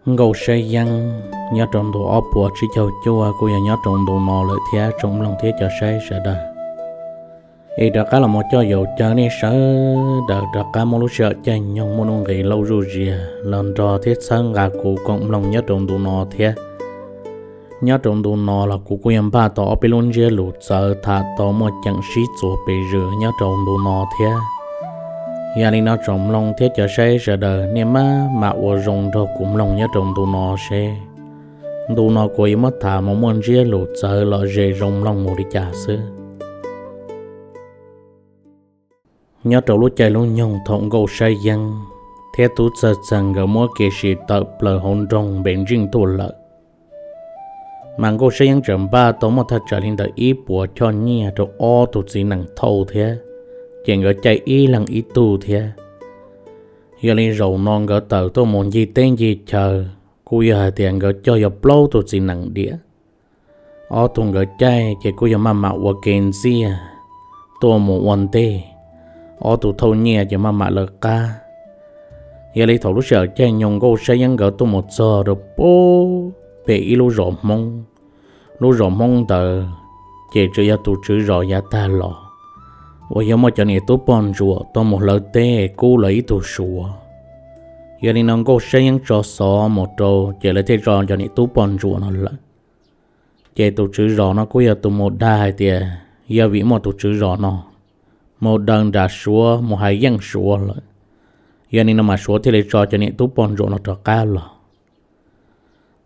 Nkauj Saib Yeeb nyob rau ntu ob puas tsib caug cuaj kuj yog nyob rau ntu no lawm thiab tsoom mloog thiab cov saib sawv daws. Es rov qab los mus coj yaus caw nej sawv daws rov qab muaj lub sij hawm caij nyoog muaj nuj nqis lauj zuj zias los nrog thiab txhawb nqa kuv koom mloog nyob rau ntu no thiab. Nyob rau ntu no los kuv kuj yog npaj tau ob peb lub ntsiab lus txawv tham tau muaj ceem sib txuas pes zws nyob rau ntu no thiab. Yog li no tsoom mloog thiab cov saib sawv daws nej maj mam ua zoo nrog kuv mloog nyob rau ntu no seb ntu no kuv yuav muab tham mus muaj ntsiab lus txawv los ze zoo mloog mus li cas xwb. Nyob rau lub caij lub nyoog thaum Nkauj Saib Yeeb thiab Tub Txawj Txeeg nkawd muab kev sim tawm plaws hauv nroog Npes Ntsij tuaj lawm, mas Nkauj Saib Yeeb tseem npaj tau muaj thaj tsam li ntawm ib puas choj nyiaj rau ob tug txiv nees thauj thiab, ces nkawd caij ib leeg ib tug thiab. Yog li zaum no nkawd tawm tuaj mus ncig teb ncig chaw, kuj yog hais tias nkawd coj yog plaub tug txiv nees diam. Ob tug nkawd caij ces kuj yog maj mam ua ke ntxiag tuaj mus ua ntej, ob tug thauj nyiaj ces maj mam lawv qab. Yog li thaum lub sij hawm caij nyoog Nkauj Saib Yeeb nkawd tuaj mus txog rau pem ib lub zos Hmoob, lub zos Hmoob ntawd ces tseem yog tus tswv zos yav tag los uas yog muaj cov niam tub poj ntsuam tuaj mus hlawv teb kub lawv ib tug Suav. Yog li no Nkauj Saib Yeeb tso xov mus rau ces lawv thiaj tso cov niam tub poj ntsuam no lawm. Ces tus tswv zos no kuj yog tus mus dag hais tias yog vim muaj tus tswv zos no mus daws nram Suav mus hais yeej Suav lawm, yog li no mas Suav thiaj li tso cov niam tub poj ntsuam no rov qab los.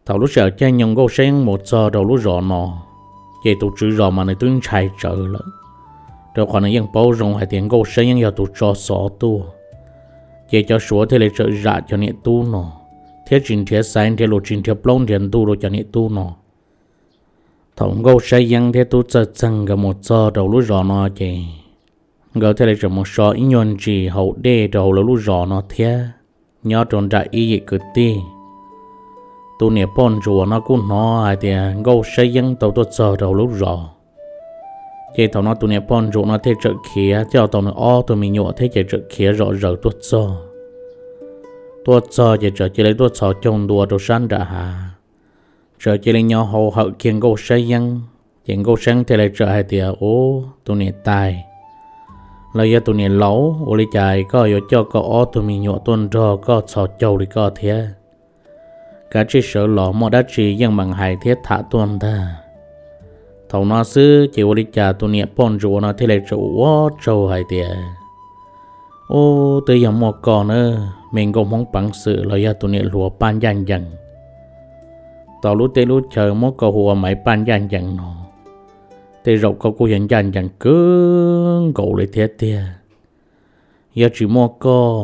Thaum lub sij hawm caij nyoog Nkauj Saib Yeeb mus txog rau lub zos no, ces tus tswv zos mas nws twb ntshai tsawv lawm, rau qhov nws yeej paub zoo hais tias Nkauj Saib Yeeb yog tus tso xov tuaj. Ces cov Suav thiaj li txawm zam cov niam tub no, thiab tsis nrhiav xaiv nrhiav lus tsis nrhiav plaub nrhiav ntug rau cov niam tub no. Thaum Nkauj Saib Yeeb thiab Tub Txawj Txeeg nkawd mus txog rau lub zos no ces nkawd thiaj li tseem mus so ib nyuag ntsis haus dej rau hauv lawv lub zos no thiab. Nyob rau nram ib yim kwv tij, tus niam poj ntsuam no kuj hnov hais tias Nkauj Saib Yeeb tau tuaj txog rau hauv lub zos. Ces thaum no tus niam poj ntsuam no thiaj txawm khiav coj tau nws ob tug me nyuam thiab ces txawm khiav zom zaws tuaj txog. Tuaj txog ces txawm cia li tuaj txhos caug ntua rau sab nram hav, txawm cia li nyo hau hawm kiag Nkauj Saib Yeeb. Ces Nkauj Saib Yeeb thiaj li txawm hais tias, Ub, tus niam tais los yog tus niam laus, ua li cas koj yuav coj koj ob tug me nyuam tuaj nrog koj txhos caug li koj thiab? Kav tsij sawv los, muaj dab tsi yeej meem hais thiab tham tuaj ntag. Thaum no xwb ces ua li cas tus niam poj ntsuam no thiaj li txawm ua tsaug hais tias, Ub, twb yog muaj koj na, me nkauj Hmoob peev xwm los yog tus niam hluas Paj Ncaj Ncees. Tau lub teb lub chaw muab koj hu ua Maiv Paj Ncaj Ncees no, tej zaum koj kuj yog ncaj ncees kawg nkaus li thiab tiag. Yog tsis muaj koj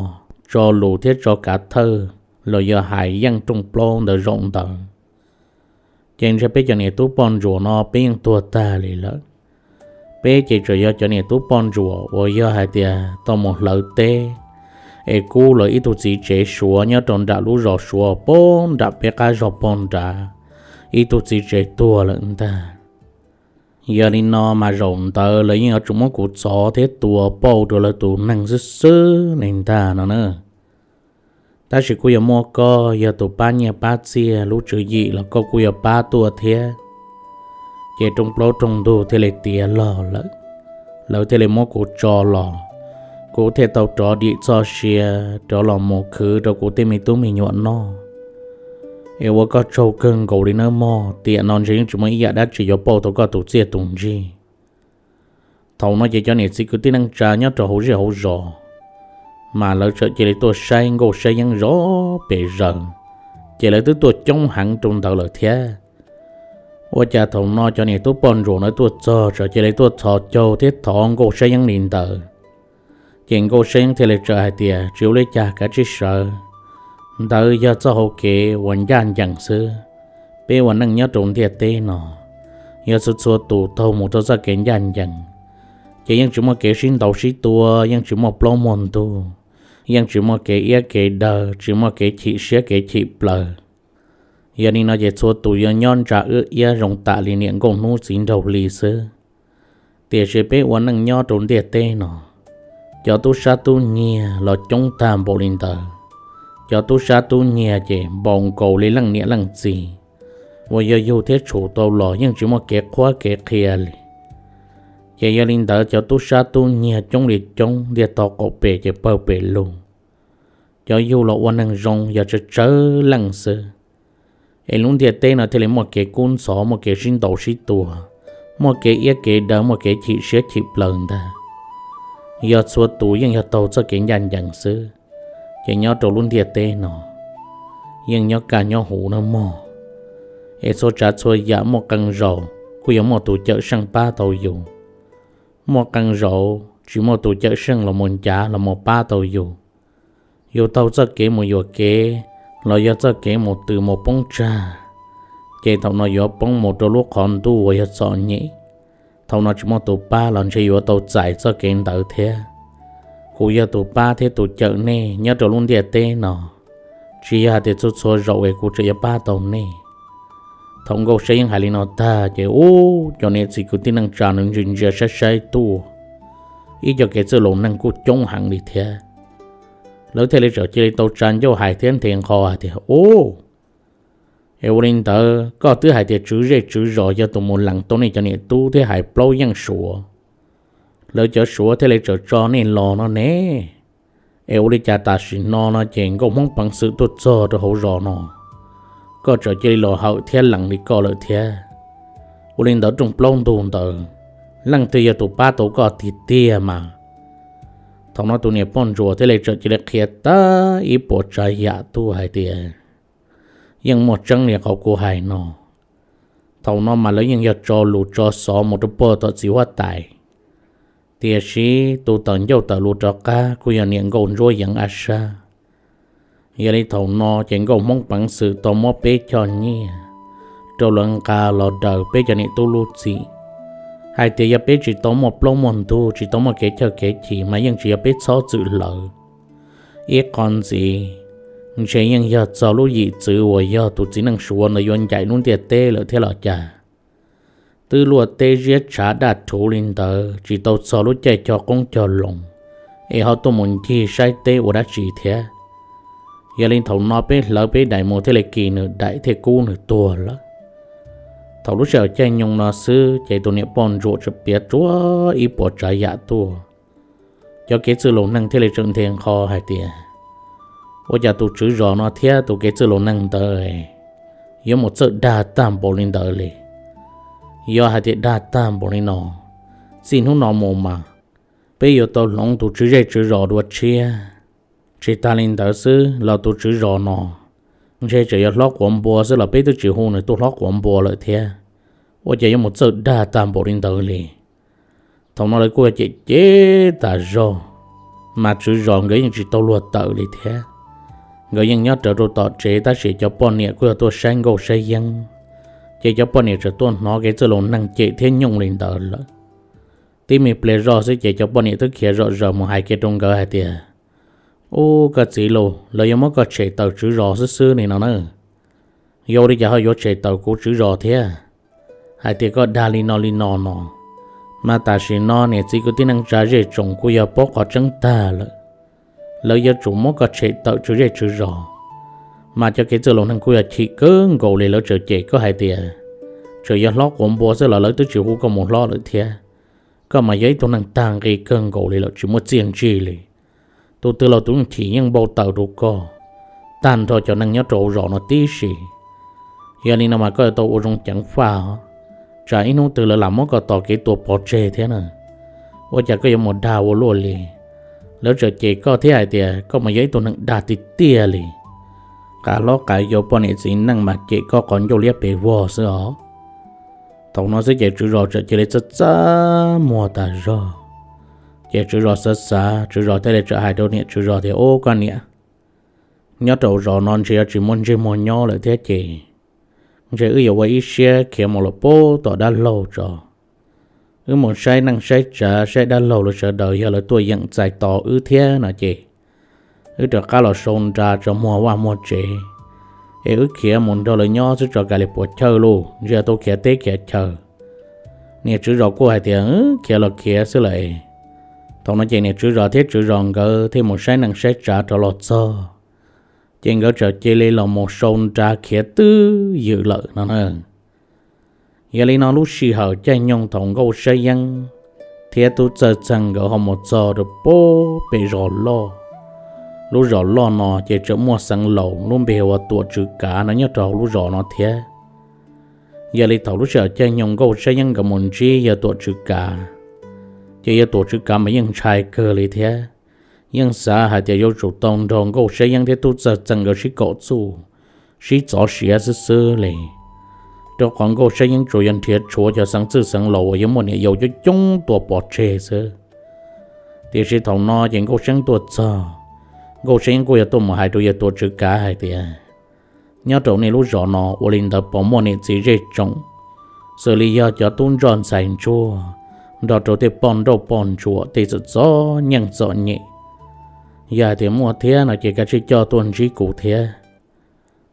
tso lus thiab tso kav thawj los yog hais yeej rooj plaub ntawd zaum ntawd, ces ntshe peb cov niam tub poj ntsuam no peb yeej tuag tag li lawm. Peb ces tseem yog cov niam tub poj ntsuam uas yog hais tias tau mus hlawv teb es kub lawv ib tug txiv tsev Suav nyob rau nram lub zos Suav pem nram peb qab zog pog nrad, ib tug txiv tsev tuag lawm ntag. Yog li no mas zaum ntawd lawv yeej yuav tsum muab kuv txov thiab tua pauj rau lawv tus neeg xwb xwb li ntag no na. Tab sis kuj yog muaj koj yog tus pab nyiaj pab txiaj, lub tswv yim los koj kuj yuav pab tuaj thiab. Ces rooj plaub rooj ntug thiaj li tiav log lawm, lawv thiaj li muab kuv tso los, kuv thiaj tau rov dim txoj sia rov los mus khwv rau kuv tej me tub me nyuam noj. Es ua koj tsaug kawg nkaus li nawb mog, tiam no ntshe yeej tsis muaj ib yam dab tsi yuav pauj tau koj tus txiaj tus ntsig. Thaum no ces cov niam txiv kwv tij neej tsa nyob rau hauv zej hauv zos, mas lawv txawm cia li tuaj saib Nkauj Saib Yeeb zov pes zaws, ces lawv twb tuaj coob heev rau ntawd lawm thiab. Ua cas thaum no cov niam tub poj ntsuam ntawd tuaj txog txawm cia li tuaj txhos caug thiab thov Nkauj Saib Yeeb li ntawd. Ces Nkauj Saib Yeeb thiaj li txawm hais tias, Tsis ua li cas, kav tsij sawv. Ntawd yog txoj hau kev uas ncaj ncees xwb. Peb ua neej nyob rau ntiaj teb no, yog txhua txhua tus taug mus rau txoj kev ncaj ncees, ces yeej tsis muaj kev sib ntaus sib tua, yeej tsis muaj plaub muaj ntug, yeej tsis muaj kev iab kev daw, tsis muaj kev chim siab kev chim plaws. Yog li no ces txhua tus yuav nyob ntsa wb iab zoo tam li niam nkauj hnub txiv nraug hli xwb. Tiam sis peb ua neej nyob rau ntiaj teb no, cov tub sab tub nyiag los coob tag npaum li ntawd, cov tub sab tub nyiag ces npaum nkaus li leej niam leej txiv uas yog yug thiab tshum tau los yeej tsis muaj kev qhuab kev qhia li. Ces yog li ntawd cov tub sab tub nyiag coob li coob ntiaj tog qaum pem ces pawg pem lug. Cov yug los ua neeg zoo yog tsawg tsawg leej xwb, es lub ntiaj teb no thiaj li muaj kev kub ntxhov, muaj kev sib ntaus sib tua, muaj kev iab kev daw, muaj kev chim siab chim plaws ntag. Yog txhua tus yeej yog taug txoj kev ncaj ncees xwb, ces nyob rau lub ntiaj teb no yeej nyob kaj nyob huv nawb mog. Es txhua tsav txhua yam muaj qee zaus kuj yuav muaj tus cawm seej pab tau yus, muaj qee zaus tsis muaj tus cawm seej los mus ncav los mus pab tau yus. Yus taug txoj kev mus yuam kev los yog txoj kev mus tws mus poob tsag, ces thaum no yuav poob mus rau lub qhov ntuj uas yog txom nyem. Thaum no tsis muaj tus pab los ntshe yuav tau txais txoj kev ntawd thiab. Kuv yog tus pab thiab tus cawm nej nyob rau lub ntiaj teb no, tsis yog hais tias txhua txhua zaus es kuv tseem yuav pab tau nej. Thaum Nkauj Saib Yeeb hais li no tag ces ub, cov niam txiv kwv tij neej tsa nws ntsia ntsia saib saib tuaj, ib co kev txwj laus neeg kuj coob heev li thiab. Lawv thiaj li txawm cia li tau tsa ncauj hais thiab nthe nqho hais tias, Ub, es ua li ntawd koj twb hais tias tswv zej tswv zos yog tus mus lees tau nej cov niam tub thiab hais plaub yeej Suav, lawv cov Suav thiaj li txawm tso nej los no ne. Es ua li cas tam sim no no ces nkauj Hmoob peev xwm tuaj txog rau hauv zos no, koj txawm cia li los hawm thiab lees li koj lawm thiab? Ua li ntawd rooj plaub ntug ntawd, leej twg yog tus pab tau koj tiag tiag mas? Thaum no tus niam poj ntsuam thiaj li txawm cia li qhia tag ib puas tsav yam tuaj hais tias, Yeej muaj tseeb li qhov kuv hais no. Thaum no mas lawv yeej yog tso lus tso xov mus rau puag tom txiv huab tais, tiam sis tus tawm ncauj tawm lus rov qab kuj yog niam nkauj Ntsuab Yeev Ab Sab. Yog li thaum no ces nkauj Hmoob peev xwm tau muab peb choj nyiaj rau lawv nqa los daws peb cov niam tub lub txim, hais tias yog peb tsis tau muaj plaub muaj ntug, tsis tau muaj kev chawj kev chim mas yeej tsis yog peb txhob txwm hlawv. Ib qho ntxiv, ntshe yeej yog txog lub yim txwv uas yog tus txiv neej Suav ntawd yuav ncaim lub ntiaj teb lawm thiab los cas. Twb luaj teb ziab tshav daj rhuv li ntawd tsis tau txog lub caij cog qoob cog loo, es ho tuaj mus ncig saib teb ua dab tsi thiab? Yog li thaum no peb hlawv peb daim mus thiaj li kis nws daim thiaj kub nws tuag lawm. Thaum lub sij hawm caij nyoog no xwb ces tus niam poj ntsuam txawm piav tsuag ib puas tsav yam tuaj. Cov kev txwj laus neeg thiaj li txawm nthe nqho hais tias, Ua cas tus tswv zos no thiab tus kev txwj laus neeg ntawd yuav mus txawj dag tag npaum li ntawd li? Yog hais tias dag tag npaum li no, txij hnub no mus mas peb yuav tau hloov tus tswv zej tswv zos dua tshiab. Tsis tas li ntawd xwb los tus tswv zos no ntshe tseem yog hlob quav npua xwb los peb twb tsis hu nws tus hlob quav npua lawm thiab. Ua cas yuav mus txawj dag tag npaum li ntawd li? Thaum no lawv kuj cem cem tas zog, mas tswv zos nkawd yeej tsis tau luag tawm li thiab. Nkawd yeej nyob rawv rau tom tsev tab sis cov poj niam kuj yog tuaj saib nkauj saib yeeb, ces cov poj niam txawm tuaj hnov kev txwj laus neeg cem thiab nyooj li ntawd lawm. Tib me pliag zoj xwb ces cov poj niam twb khiav zom zaws mus hais kiag rau nkawd hais tias, Ub, koj txiv lauj, lawv yuav muab koj tshem tawm tswv zos xwb xwb li no na. Yog ua li cas ho yuav tshem tawm kuv tswv zos thiab? Hais tias koj dag li no li no no, mas tam sim no niam txiv kwv tij neej tsa zej tsoom kuj yog paub qhov tseeb tag lawm. Lawv yuav tsum muab koj tshem tawm tswv zej tswv zos. Mas cov kev txwj laus neeg kuj yog chim kawg nkaus li, lawv txawm cem koj hais tias, Tseem yog hlob quav npua xwb los lawv twb tsis hu koj mus hlob lawm thiab. Koj mas yog ib tug neeg tag nqi kawg nkaus li lawm, tsis muaj txiaj ntsig li. Tus twg los tus yeej chim yeej npau taws rau koj, tag nrho cov neeg nyob rau hauv zos no tib si. Yog li no mas koj yuav tau ua zoo ceev faj os, tsam ib hnub twg lawv lam muab koj tos kev tua pov tseg thiab na. Ua cas koj yuav mus dag ua luaj li? Lawv txawm cem koj thiab hais tias koj mas yog ib tug neeg dag tiag tiag li. Qav hlob qav yau poj niam txiv neej mas cem koj qhov ncauj liab pes vog xwb os. Thaum no xwb ces tswv zos txawm cia li txaj txaj muag tas zog. Ces tswv zos xav xav, tswv zos thiaj li txawm hais rau niam tswv zos tias, Ub, koj niam, nyob rau zos no ntshe yuav tsis muaj ntsej muag nyob lawm thiab ces ntshe wb yuav ua ib siab khiav mus lawm puag tom dab laug tso. Wb mus saib neej saib tsav, saib dab laug lawv sawv daws yog lawv tuaj yeem txais tos wb thiab no ces wb rov qab los sau nra tso muag vaj muag tsev, es wb khiav mus nrog lawv nyob xwb tso, kav liam puas chawj lauj, ntshe yuav tau khiav teb khiav chaw. Niam tswv zos kuj hais tias, Khiav los khiav xwb lawm. Thaum no ces niam tswv zos thiab tswv zos nkawd thiaj mus saib neej saib tsav rov los txog. Ces nkawd txawm cia li los mus sau nra khiav twb ywm lawm no na. Yog li no lub sij hawm caij nyoog thaum Nkauj Sab Yeeb thiab Tub Txawj Txeeg nkawd ho mus txog rau pem zos loj. Lub zos loj no ces tseem muaj xeev laus lub npe hu ua Tuam Tswv Kav no nyob rau hauv lub zos no thiab. Yog li thaum lub sij hawm caij nyoog Nkauj Sab Yeeb nkawd mus ntsib yawg Tuam Tswv Kav, ces yawg Tuam Tswv Kav mas yeej ntshai kawg li thiab. Yeej xav hais tias yuav tsum tau nrog Nkauj Sab Yeeb thiab Tub Txawj Txeeg nkawd sib kaum txuj, sib txov siav xwb xwb li. Rau qhov Nkauj Sab Yeeb tsuas yog nrhiav tshuav cov xeev txwj xeev laus uas yog muaj niam yau coob coob tua pov tseg xwb. Tiam sis thaum no ces Nkauj Sab Yeeb tuaj txog, Nkauj Sab Yeeb kuj yog tuaj mus hais rau yawg Tuam Tswv Kav hais tias, nyob rau nej lub zos no ua li ntawd puas muaj niam txiv zej tsoom, xws li yog cov tub ntsoj ntxhais ntsuag, nrog rau tej poj nrauj poj ntsuam tej txom txom nyem txom nyem? Yog hais tias muaj thiab no ces kav tsij coj tuaj ntsib kuv thiab.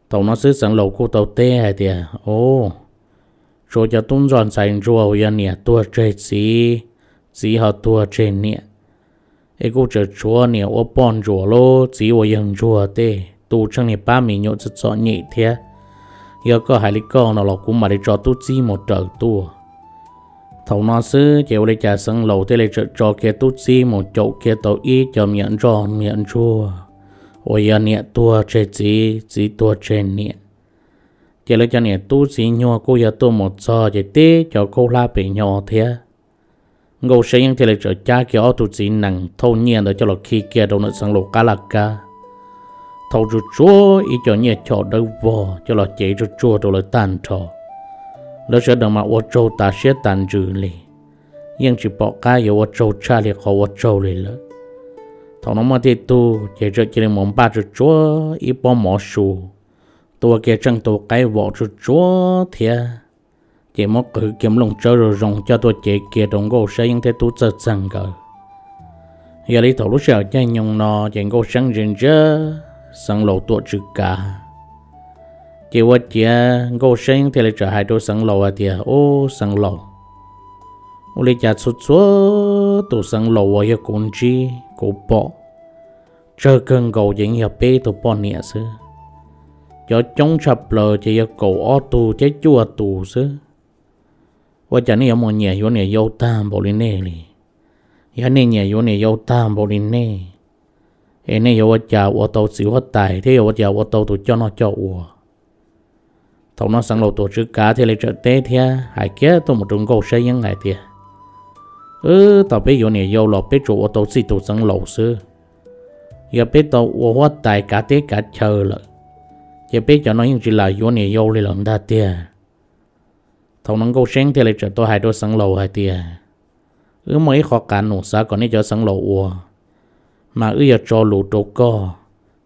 Thaum no xwb xeev laus kuj tau teb hais tias, o, tshuav cov tub ntsoj ntxhais ntsuag uas yog niam tuag tseg txiv, txiv ho tuag tseg niam, es kuj tseem tshuav niam ua poj ntsuam lub txiv ua yawg ntsuag tej tu tsheej niag pab me nyuam txom txom nyem thiab. Yog koj hais li koj no los kuv mam li tso tub txib mus raws tuaj. Thaum no xwb ces ua li cas xeev laus thiaj li txawm tso kiag tub txib mus caum kiag tau ib co me nyuam ntsoj me nyuam ntsuag uas yog niam tuag tseg txiv, txiv tuag tseg niam. Ces lawv cov niam tub txiv nyuag kuj yog tuaj mus txog ces tib co khaub hlab pem nyo thiab. Nkauj Sab Yeeb thiaj li txawm cab kiag ob tug txiv nees thauj nyiaj ntawd coj los khi kiag rau ntawm xeev laus qab laj kab, thau tsuj tsuav ib co nyiaj chom dawb vog coj los cev tsuj tsuag rau lawv tag nrho. Lawv sawv daws mas ua tsaug tas siab tas ntsws li, yeej tsis pom qab yuav ua tsaug tshaj li qhov ua tsaug li lawm. Thaum no muaj tej tug ces txawm cia li mus npaj tsuj tsuav ib pob mov su, tua kiag tseej tus qaib vom tsuj tsuav thiab, ces muab qhwv kiag nplooj tsawb zoo zoo coj tuaj cev kiag rau Nkauj Sab Yeeb thiab Tub Txawj Txeeg nkawd. Yog li thaum lub sij hawm caij nyoog no ces Nkauj Sab Yeeb ntsia ntsia xeev laus Tuam Tswv Kav, ces ua ciav Nkauj Sab Yeeb thiaj li txawm hais rau xeev laus hais tias, ub xeev laus, ua li cas txhua txhua tus xeev laus uas yog kuv ntsib kuv pom, tsawg kawg nkaus ces yeej yog peb tug poj niam xwb. Cov coob tshaj plaws ces yog kaum ob tug thiab cuaj tus xwb. Ua cas nej yuav mus nyiam yuav niam yau tag npaum li nej li? Yog nej nyiam yuav niam yau tag npaum li nej, es nej yuav ua cas ua tau txiv huab tais thiab yuav ua cas ua tau tus coj noj coj ua? Thaum no xeev laus Tuam Tswv Kav thiaj li txawm teb thiab hais kiag tuaj mus rau Nkauj Sab Yeeb hais tias, wb tau peb yuav niam yau los peb tsuas ua tau txij tus xeev laus xwb. Yog peb tau ua huab tais kav teb kav chaw lawm, ces peb cov no yeej tsis lam yuav niam yau li lawm ntag tiag. Thaum no Nkauj Sab Yeeb thiaj li txawm tau hais rau xeev laus hais tias, wb muaj ib qho qab num xav kom nej cov xeev laus ua, mas wb yuav tso lus rau koj,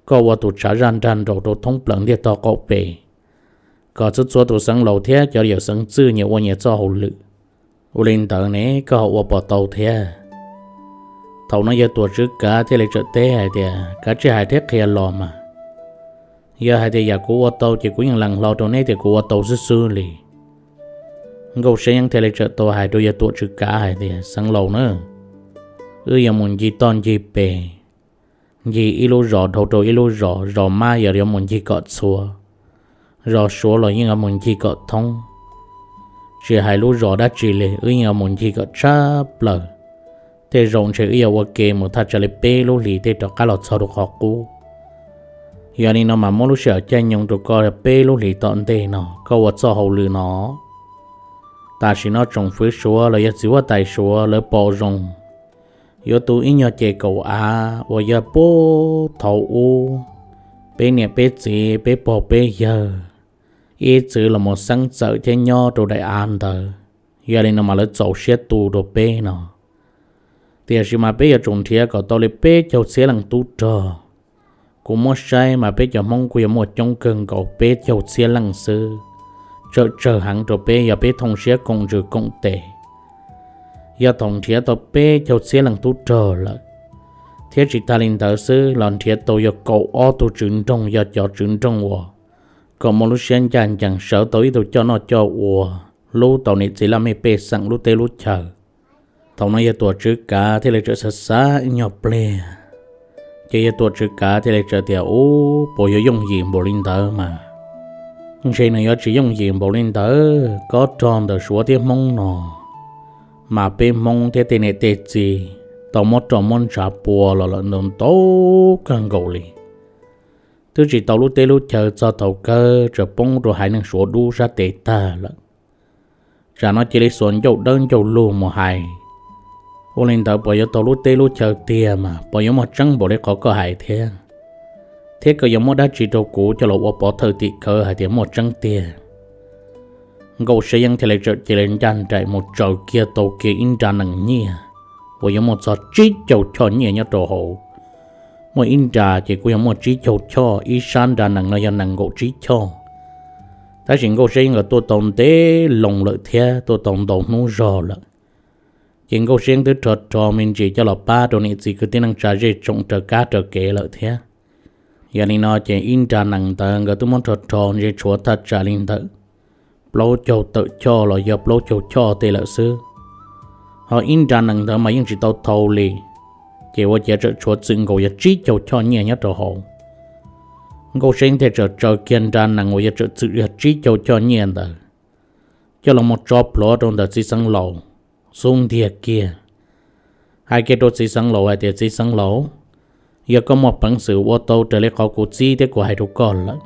koj ua tus tshav zaj nrag nraus rau thoob plaws ntiaj tog qaum pem, kom txhua txhua tus xeev laus thiab cov yawm xeev txwj nyias ua nyias txoj hauj lwm. Ua li ntawd ne koj ho ua puas tau thiab? Thaum no yawg Tuam Tswv Kav thiaj li txawm teb hais tias, kav tsij hais thiab qhia los mas. Yog hais tias yam kuv ua tau ces kuv yeej lees hlo rau neb tias kuv ua tau xwb xwb li. Nkauj Sab Yeeb thiaj li txawm tau hais rau yawg Tuam Tswv Kav hais tias, xeev laus na, wb yuav mus ncig toj ncig pes, ncig ib lub zos dhau rau ib lub zos, zos mab yog yuav mus ncig kom txhua, zos suav los yeej yuav mus ncig kom thoob. Tsis hais lub zos dab tsi li wb yeej yuav mus ncig kom tshab plaws. Tej zaum ntshe wb yuav ua ke mus thaj tsam li peb lub hlis tej rov qab los txog rau qhov qub. Yog li no mas muab lub sij hawm caij nyoog rau koj peb lub hlis tom ntej no koj ua txoj hauj lwm no. Tam sim no tsoom fwv suav los yog txiv huab tais suav lawv pom zoo yuav tu ib nyuag ces kaum av uas yog puag thaum ub peb niam peb txiv peb pog peb yawg ib txwm los mus xeeb txawm thiab nyob rau daim av ntawd. Yog li no mas lawv txaus siab tu rau peb no. Tiam sis mas peb yuav tsum nrhiav kom tau li peb caug txhiab leej tub rog. Kuv muab saib mas peb cov Hmoob kuj yuav muaj coob kawg nkaus peb caug txhiab leej xwb. Tsawm tsawg heev rau peb yog peb thooj siab koom ntsws koom tes. Yog thaum nrhiav tau peb caug txhiab leej tub rog lawm, thiab tsis tas li ntawd xwb los nrhiav tau yog kaum ob tug tswv nroog yog cov tswv nroog uas kom muaj lub siab ncaj ncees sawv tau ib tug coj noj coj ua hlub tau niam txiv laj mej pej xeem lub teb lub chaw. Thaum no yawg Tuam Tswv Kav thiaj li txawm xav xav ib nyuag pliag, Ces yawg Tuam Tswv Kav thiaj li txawm tias, Ub, puas yuav yooj yim npaum li ntawd mas? Ntshe nws yuav tsis yooj yim npaum li ntawd, kob rog ntawm Suav thiab Hmoob no mas peb Hmoob thiab tej niam tej txiv tau muab roj muab ntshav pua los lawm ntau ntau kawg nkaus li. Twb tsis tau lub teb lub chaw txog thaum kawg txawm poob rau haiv neeg Suav dub sab tes tag lawm. Tsam no cia li xuas ncauj dawb ncauj lug mus hais, ua li ntawd puas yuav tau lub teb lub chaw tiag mas? Puas yuav muaj tseeb npaum li qhov koj hais thiab? Thiab koj yuav muab dab tsi rau kuv coj los ua pov thawj tim khawv hais tias muaj tseeb tiag? Nkauj Sab Yeeb thiaj li txawm cia li ncaj nraim mus tsaws kiag tau kiag ib nra nees nyiaj uas yuav muaj txog tsib caug choj nyiaj nyob rau hauv. Muaj ib nra ces kuj yog muaj tsib caug choj, ib sab nra nees no yog nees nkaum tsib choj. Tab sis Nkauj Sab Yeeb nkawd tuaj tau ntev loo lawm thiab tuaj tau ntau hnub zog lawm. Ces Nkauj Sab Yeeb twb rho rho me ntsis coj los pab rau niam txiv kwv tij neej tsa zej tsoom raws kab raws kev lawm thiab. Yog li no ces ib nra nees ntawd nkawd twb muab rho rho ntshe tshuav thaj tsam li ntawm plaub caug tawm choj los yog plaub caug choj tej lawm xwb. Ho ib nra nees ntawd mas yeej tsis tau thau li, ces ua ciav txawm tshuav txwm nkaus yog tsib caug choj nyiaj nyob rau hauv. Nkauj Sab Yeeb thiaj txawm tsaws kiag nra nees uas yog txawm txwm yog tsib caug choj nyiaj ntawd coj los mus tso plhuav rau ntawm txiv xeev laus xub ntiag kiag. Hais kiag rau txiv xeev laus hais tias, Txiv xeev laus, yog koj muaj peev xwm ua tau raws li qhov kuv txib thiab kuv hais rau koj lawm,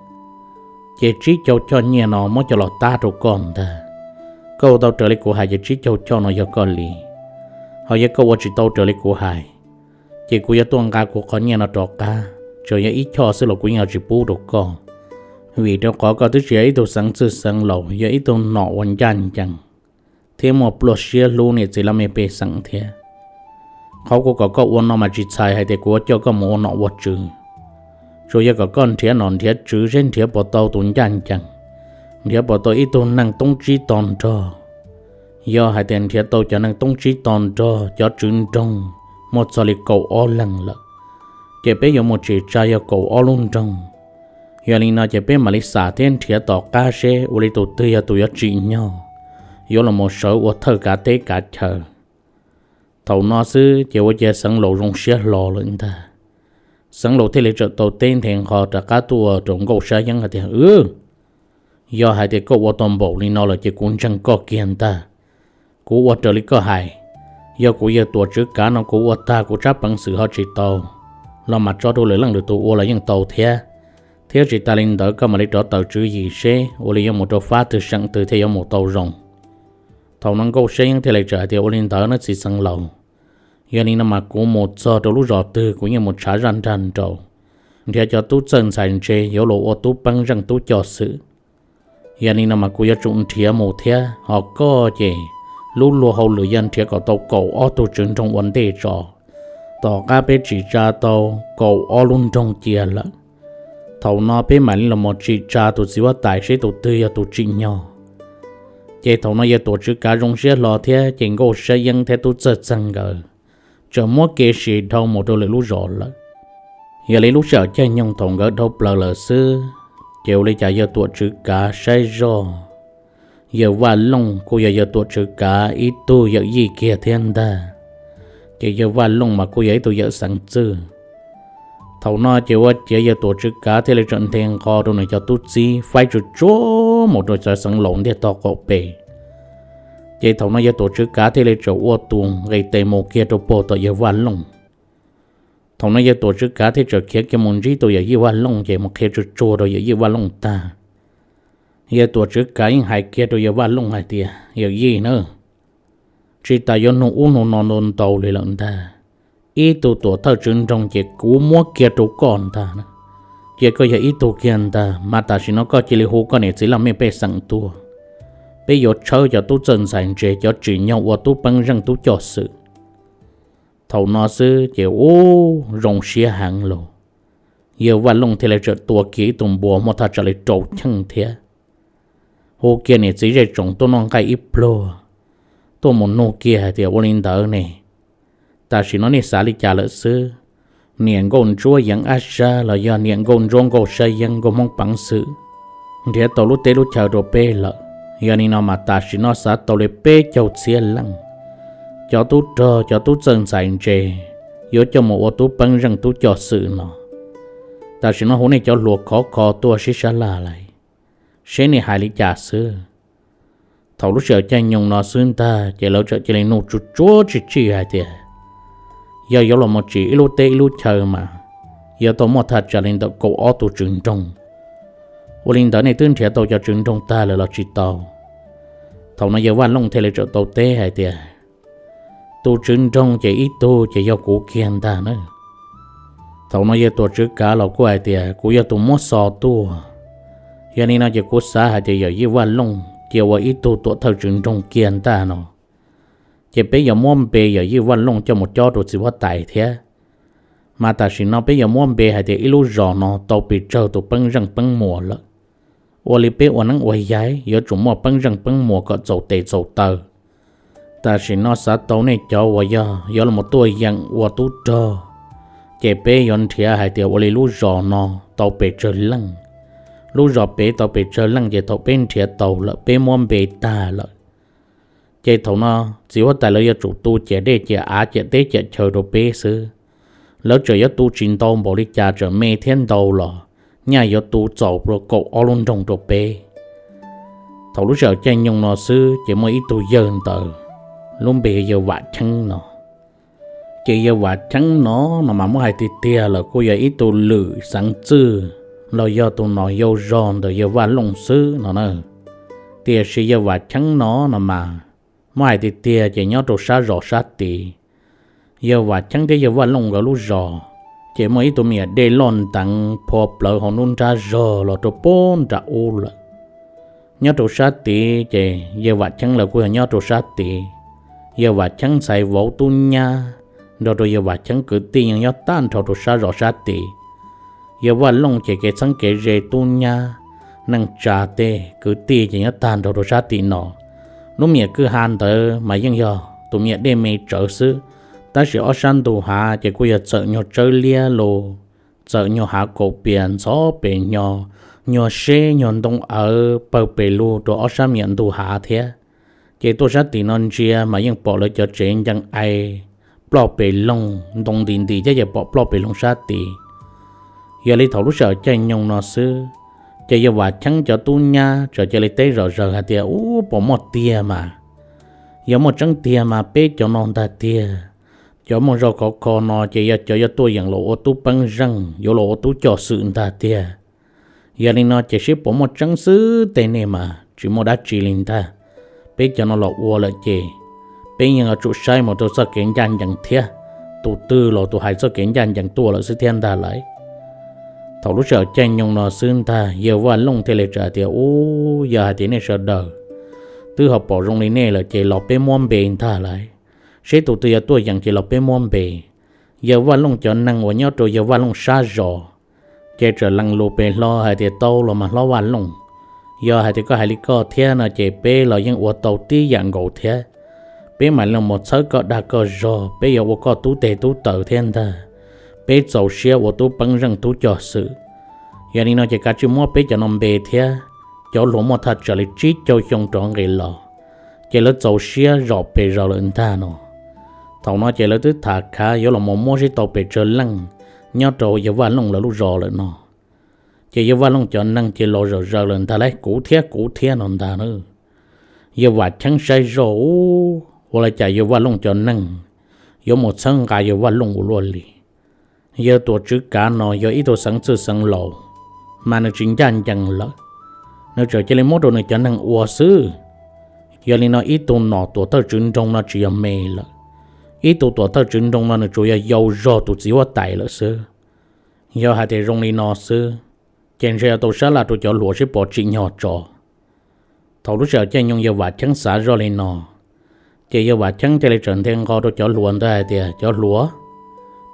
ces tsib caug choj nyiaj no muab coj los tab rau koj ntag. Koj ua tau raws li kuv hais ces tsib caug choj no yog koj li. Ho yog koj ua tsis tau raws li kuv hais, ces kuv yuav tuaj nqa kuv qhov nyiaj no rov qab, tsuas yog ib choj xwb los kuv yeej yuav tsis pub rau koj. Vim rau qhov koj twb tsis yog ib tug xeev txwj xeev laus, yog ib tug nom uas ncaj ncees thiab muaj pluaj siab hlub niam txiv laj mej pej xeem thiab. Qhov kuv kom koj ua no mas tsis txhais hais tias kuv yuav coj koj mus ua nom ua tswv, tsuas yog kom koj nrhiav nom nrhiav tswv seb nrhiav puas tau tus ncaj ncees, nrhiav puas tau ib tug neeg toob tsib to nrog. Yog hais tias nrhiav tau cov neeg toob tsib to nrog cov tswv nroog muaj txog li kaum ob leeg lawm, ces peb yuav mus tsim tsa yog kaum ob lub nroog. Yog li no ces peb mam li xam thiab nrhiav tom qab seb ua li tus twg yog tus yuav tsim nyog, yuav los mus sawv ua thawj kav teb kav chaw. Thaum no xwb ces ua ciav xeev laus zoo siab hlo lawm ntag. Xeev laus thiaj li txawm tau teb nthe nqho rov qab tuaj rau Nkauj Sab Yeeb hais tias, Wb, yog hais tias koj ua tau npaum li no lawm ces kuv ntseeg koj kiag ntag. Kuv ua raws li koj hais. Yog kuv yawg Tuam Tswv Kav no kuv ua tag kuv tsab peev xwm ho tsis tau los mas tso rau lwm leej lwm tus ua los yeej tau thiab. Thiab tsis tas li ntawd koj mam li rov tawm tswv yim seb ua li yuav mus rau fab twg seem twg thiaj yuav mus tau zoo. Thaum no Nkauj Sab Yeeb thiaj li txawm hais tias, Ua li ntawd nawb txiv xeev laus, yog li no mas kuv mus txog rau lub zos twg kuv yeej mus tshav zaj nrag nraud, nrhiav cov tub txawj ntxhais ntse yuav los ua tub peeb zeej tub coj xwm. Yog li no mas kuv yuav tsum nrhiav mus thiab, ho koj ces lub luag hauj lwm yog nrhiav kom tau kaum ob tug tswv nroog ua ntej tso. Tom qab peb tsim tsa tau kaum ob lub nroog cia lawm, thaum no peb mam li los mus tsim tsa tus txiv huab tais seb tus twg yog tus tsim nyog. Ces thaum no yawg Tuam Tswv Kav zoo siab hlo thiab ces Nkauj Sab Yeeb thiab tub txawj txeeg nkawd txawm muab kev sim dhau mus rau lwm lub zos lawm. Yog li lub sij hawm caij nyoog thaum nkawd dhau plaws lawm xwb, ces ua li cas yawg Tuam Tswv Kav saib zoj, yawg Vaj Looj kuj yog yawg Tuam Tswv Kav ib tug yawm yij kiag thiab ntag. Ces yawg Vaj Looj mas kuj yog ib tug yawm xeev txwj. Thaum no ces ua ciav yawg Tuam Tswv Kav thiaj li txawm nthe nqho rau nws cov tub txib faib tsuag tsuag mus rau cov xeev laus ntiaj tog qaum pem. Ces thaum no yawg Tuam Tswv Kav thiaj li txawm ua tus nqis tes mus kiag rau puag tom yawg Vaj Looj. Thaum no yawg Tuam Tswv Kav thiaj txawm khiav kiag mus ntsib tus yawm yij Vaj Looj ces mus qhia tsuag tsuag rau yawm yij Vaj Looj tag. Yawg Tuam Tswv Kav yeej hais kiag rau yawg Vaj Looj hais tias, Yawm yij na, tsis tas yuav nug ub nug no ntau ntau li lawm ntag. Ib tug tuam thawj tswv nroog ces kuv muab kiag rau koj ntag. Cia koj yog ib tug kiag ntag mas tam sim no koj cia li hu koj niam txiv laj mej pej xeem tuaj. Peb yuav tshawb cov tub txawj ntxhais ntse cov tsim nyog ua tub peeb zeej tub coj xwm. Thaum no xwb ces ub zoo siab heev lauj. Yawg Vaj Looj thiaj li txawm tua kiag ib tug npua muaj thaj tsam li rau cheej thiab hu kiag niam txiv zej tsoom tuaj noj nqaij ib pluag, tuaj mus nug kiag hais tias, Ua li ntawd ne, tam sim no nej xav li cas lawm xwb? Niam Nkauj Ntsuab Yeev Ab Sab los yog niam Nkauj Ntsuab Nkauj Sab Yeeb Nkauj Hmoob Peev Xwm nrhiav tau lub teb lub chaw rau peb lawm. Yog li no mas tam sim no xav tau li peb caug txhiab leej cov tub rog cov tub txawj ntxhais ntse yuav coj mus ua tub peeb zeej tub coj xwm no. Tam sim no hu nej cov hluas khov kho tuaj sib sab laj lais, seb nej hais li cas xwb. Thaum lub sij hawm caij nyoog no xwb ntag ces lawv txawm cia li nug tsuj tsuab tsij tsij hais tias, yog yuav los mus tsim ib lub teb ib lub chaw mas yuav tau muaj thaj tsam li ntawm kaum ob tug tswv nroog. Ua li ntawd nej twb nrhiav tau cov tswv nroog tag lawm los tsis tau? Thaum no yawg Vaj Looj thiaj li txawm tau teb hais tias, tus tswv nroog ces ib tug ces yog kuv kiag ntag na. Thaum no yawg tuam tswv kav los kuj hais tias, kuv yog tus muab xov tuaj. Yog li no ces kuv xav hais tias yawm yij Vaj Looj cia ua ib tug tuam thawj tswv nroog kiag ntag no, ces peb yuav muab npe yawm yij Vaj Looj coj mus cob rau txiv huab tais thiab. Mas tam sim no peb yuav muab npe hais tias ib lub zos no tau pes tsawg tus peeb zeej peeb muas lawm. Ua li peb ua neeb ua yaig yuav tsum muaj peeb zeej peeb muas kom txaus tes txaus taw. Tam sim no xav tau nej cov uas yog yuav los tuaj yeem ua tub rog, ces peb yuav nrhiav hais tias ua li lub zos no tau pes tsawg leej. Lub zos pem tau pes tsawg leej ces thaum peb nrhiav tau lawm peb muab npe tag lawm, ces thaum no txiv huab tais lawv yuav tsum tu ciam dej ciam av ciam teb ciam chaw rau peb xwb. Lawv txawm yuav tu tsis ntau npaum li cas txawm me thiab ntau los nyaj yuav tu txaus kaum ob lub nroog rau peb. Thaum lub sij hawm caij nyoog no xwb ces muaj ib tug yawg ntawd, lub npe yawg Vam Cheeb no. Ces yawg Vam Cheeb no no mas muab hais tiag tiag lawm kuj yog ib tug lwm xeev txwj los yog tus nom yau zog ntawm yawg Vaj Looj xwb no na. Tiam sis yawg Vam Cheeb no no mas muab hais tiag tiag ces nyob rau sab zos sab tid. Yawg Vam Cheeb thiab yawg Vaj Looj nkawd lub zos ces muaj ib tug me nyuam dej loj nteev phua plawv hauv nruab nrab zog los rau puag nram ub lawm. Nyob rau sab tid ces yawg Vam Cheeb lawv kuj yog nyob rau sab tid. Yawg Vam Cheeb ntxhais vauv tub nyab nrog rau yawg Vam Cheeb kwv tij yeej nyob tag nrho rau sab zos sab tid. Yawg Vaj Looj ces kev txheeb kev ze tub nyab neej tsa tej kwv tij ces nyob tag nrho rau sab tim no. Lub me nyuam kwj ha ntawd mas yeej yog tus me nyuam dej me tsawv xwb, tab sis ob sab ntug hav ces kuj yog txawm nyuag tsawb liab los txawm nyuag hav kaum pias ntxhov pes nyo, nyuag seb nyuag ntoo awv pawg pes lug rau ob sab me nyuam ntug hav thiab. Ces tuaj sab tim no ntsia mas yeej pom lawv cov tsev ncees ai ploj pes loog ntoo nti nti thiab ces pom ploj pes loog sab tid. Yog li thaum lub sij hawm caij nyoog no xwb, ces yawg Vam Cheeb cov tub nyab txawm cia li teb zom zaws hais tias, ub, puas muaj tiag mas? Yog muaj tseeb tiag mas peb cov no ntag tiag. Cov muaj zog khov kho no ces yog cov yuav tuaj yeem los ua tub peeb zeej yuav los ua tub coj xwm ntag tiag. Yog li no ces seb puas muaj tseeb xwb tej nej mas tsis muaj dab tsi li ntag. Peb cov no los ua lawm ces peb yeej yuav tsum saib mus rau txoj kev ncaj ncees thiab, tus twg los tus hais txoj kev ncaj ncees tuaj lawm xwb thiab ntag lauj. Thaum lub sij hawm caij nyoog no xwb ntag yawg Vaj Looj thiaj li txawm hais tias, ub, yog hais tias nej sawv daws twb ho pom zoo li nej lawm ces los peb muab npe ntag lauj. Seb tus twg yuav tuaj yeem ces los peb muab npe. Yawg Vaj Looj cov neeg uas nyob rau yawg Vaj Looj sab zos ces txawm lees lus pes hlo hais tias, tau los mas hlob Vaj Looj, yog hais tias koj hais li koj thiab no ces peb los yeej ua tau tib yam nkaus thiab. Peb mam li los txhawb koj dag koj zog, peb yuav ua koj tub teg tub taw thiab ntag. Peb txaus siab ua tub peeb zeej tub coj xwm. Yog li no ces kav tsij muab peb cov no npe thiab. Cov hluas muaj thaj tsam li tsib caug xyoo rov nqis los ces lawv txaus siab zom pes zos lawm ntag no. Thaum no ces lawv twb tham khav yuav los mus muab sib tau pes tsawg leej nyob rau yawg Vaj Looj lawv lub zos lawm no. Ces yawg Vaj Looj cov neeg ces los zom zaws lawm ntag lauj, kuv thiab kuv thiab no ntag na. Yawg Vam Cheeb saib zoj, ub, ua li cas yawg Vaj Looj cov neeg yuav mus txhawb nqa yawg Vaj Looj ua luaj li. Yawg tuam tswv kav no yog ib tug xeev txwj xeev laus, mas nws tsis ncaj ncees lawm, nws txawm cia li muab rau nws cov neeg ua xwb. Yog li no ib tug nom tuam thawj tswv nroog no tsis yog me lawm, ib tug tuam thawj tswv nroog no nws tsuas yog yau zog tus txiv huab tais lawm xwb. Yog hais tias zoo li no xwb, ces ntshe yuav tau sab laj rau cov hluas sib pov tsim nyog tso. Thaum lub sij hawm caij nyoog yawg Vam Cheeb xav zoj li no, ces yawg Vam Cheeb thiaj li txawm nthe nqo rau cov hluas ntawd hais tias, cov hluas,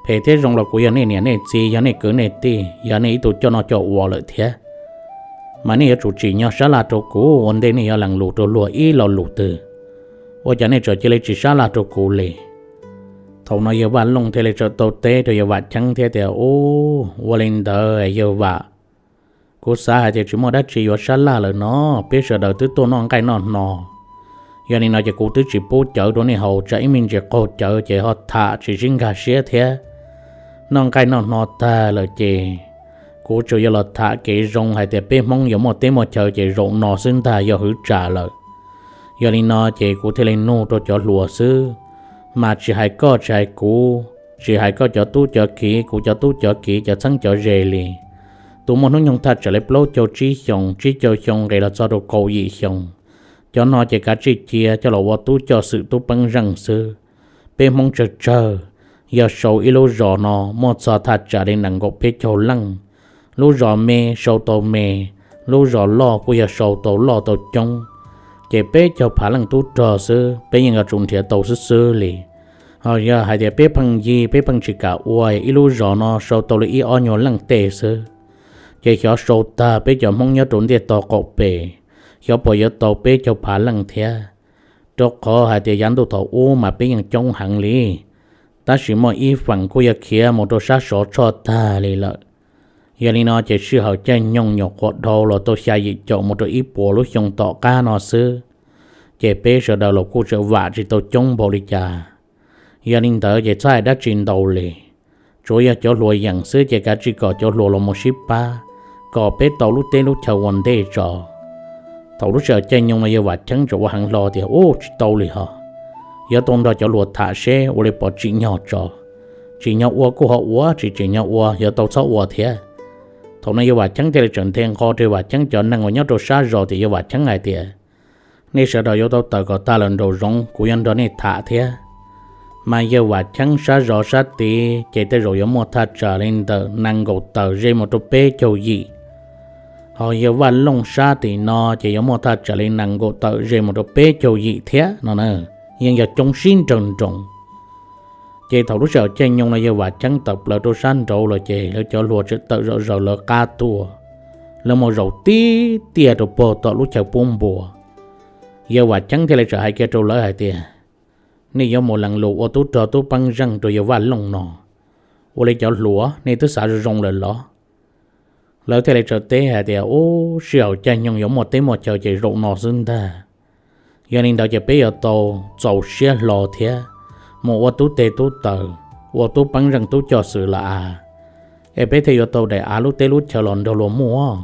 phem thiab zoo los kuv yog nej niam nej txiv, yog nej kwv nej tij, yog nej ib tug coj noj coj ua lawm thiab. Mas nej yuav tsum tsim nyog sab laj rau kuv ua ntej nej yuav lees lus rau luag ib lo lus twg. Ua cas nej txawm cia li tsis sab laj rau kuv li? Thaum no yawg Vaj Looj thiaj li txawm tau teb rau yawg Vam Cheeb thiab tias, ub, ua li ntawd yawg Vam, kuv xav hais tias tsis muaj dab tsi yuav sab laj lawm no, peb sawv daws twb tuaj noj nqaij noj hno, Yog li no ces kuv twb tsis pub cawv rau nej haus, tsam ib me ntsis qaug cawv ces ho tham tsis sib nkag siab thiab. Noj nqaij noj hno tag lawm ces kuv tsuas yuav los tham kev zoo hais tias peb Hmoob yuav muaj teb muaj chaw ces zaum no xwb ntag, yog hwv tsam lawm. Yog li no ces kuv thiaj li nug rau cov hluas xwb, mas tsis hais koj tsis hais kuv, tsis hais koj cov tub cov kiv, kuv cov tub cov kiv, cov txheeb cov ze li, tus muaj hnub nyoog thaj tsam li plaub caug tsib xyoos, tsib caug xyoo nqis los txog rau kaum yim xyoos, cov no ces kav tsij cia coj los ua tub coj xwm tub peeb zeej xwb. Peb Hmoob tsawg tsawg, yog sau ib lub zos no muaj txog thaj tsam li nees nkaum peb caug leej. Lub zos me sau tau me, lub zos loj kuj yog sau tau loj tau coob, ces peb caug phav leej tub rog xwb peb yeej yuav tsum nrhiav tau xwb xwb li. Ho yog hais tias peb pheej yig peb pheej tsis kam ua, ib lub zos no sau tau li ib ob nyuag leej tej xwb, ces xyov sau tag peb cov Hmoob nyob rau ntiaj tog qaum pem, xyov puas yuav tau peb caug phav leej thiab. Rau qhov hais tias yav ntuj thaum ub mas peb yeej coob heev li, tab sis muaj ib feem kuj yog khiav mus rau sab Sov Tshoj tag li lawm. Yog li no ces sij hawm caij nyoog nyuam qhuav dhau los tau xya yim caum mus rau ib puas lub xyoo tom qab no xwb, ces peb sawv daws los kuj tseem vam tsis tau coob npaum li cas. Yog li ntawd ces txhob hais dab tsi ntau li, tsuav yog cov hluas yeem xwb ces kav tsij kom cov hluas los mus sib pab, kom peb tau lub teb lub chaw ua ntej tso. Thaum lub sij hawm caij nyoog no yawg Vam Cheeb tseem ua heev hlo tias, Ub, tsis tau li ho, yuav tau nrog cov hluas tham seb ua li puas tsim nyog tso. Tsim nyog ua kuj ho ua, tsis tsim nyog ua yuav tau txhob ua thiab. Thaum no yawg Vam Cheeb thiaj li tseem nthe nqho rau yawg Vam Cheeb cov neeg uas nyob rau sab zos tias, yawg Vam Cheeb hais tias, Nej sawv daws yuav tau tawm kom tag lawm nraum zoov, kuv yuav nrog nej tham thiab. Mas yawg Vam Cheeb sab zos sab tid ces tej zaum yuav muaj thaj tsam li ntawm nees nkaum tawm ze mus rau peb caug yim. Ho yawg Vaj Looj sab tim no ces yuav muaj thaj tsam li nees nkaum tawm ze mus rau peb caug yim thiab no na, yeej yog coob sib nrawg nroos. Ces thaum lub sij hawm caij nyoog no yawg Vam Cheeb tawm plaws rau sab nraud lawm ces lawv cov hluas tseem tawm zom zaws lawv qab tuaj. Lawv mus zaum tib tiaj rau puag tom lub chaw pub npua. Yawg Vam Cheeb thiaj li txawm hais kiag rau lawv hais tias, Nej yuav mus lees lus ua tub rog tub peeb zeej rau yawg Vaj Looj no, ua li cov hluas nej twb xav zoo zoo lawm los? Lawv thiaj li txawm teb hais tias, Ub, sij hawm caij nyoog yuav muaj teb muaj chaw ces zaum no xwb ntag. Yog li ntawd ces peb yuav tau txaus siab hlo thiab, mus ua tub teg tub taws, ua tub peeb zeej tub coj xwm lawm a, es peb thiaj yuav tau daim av lub teb lub chaw los nrog luag muaj.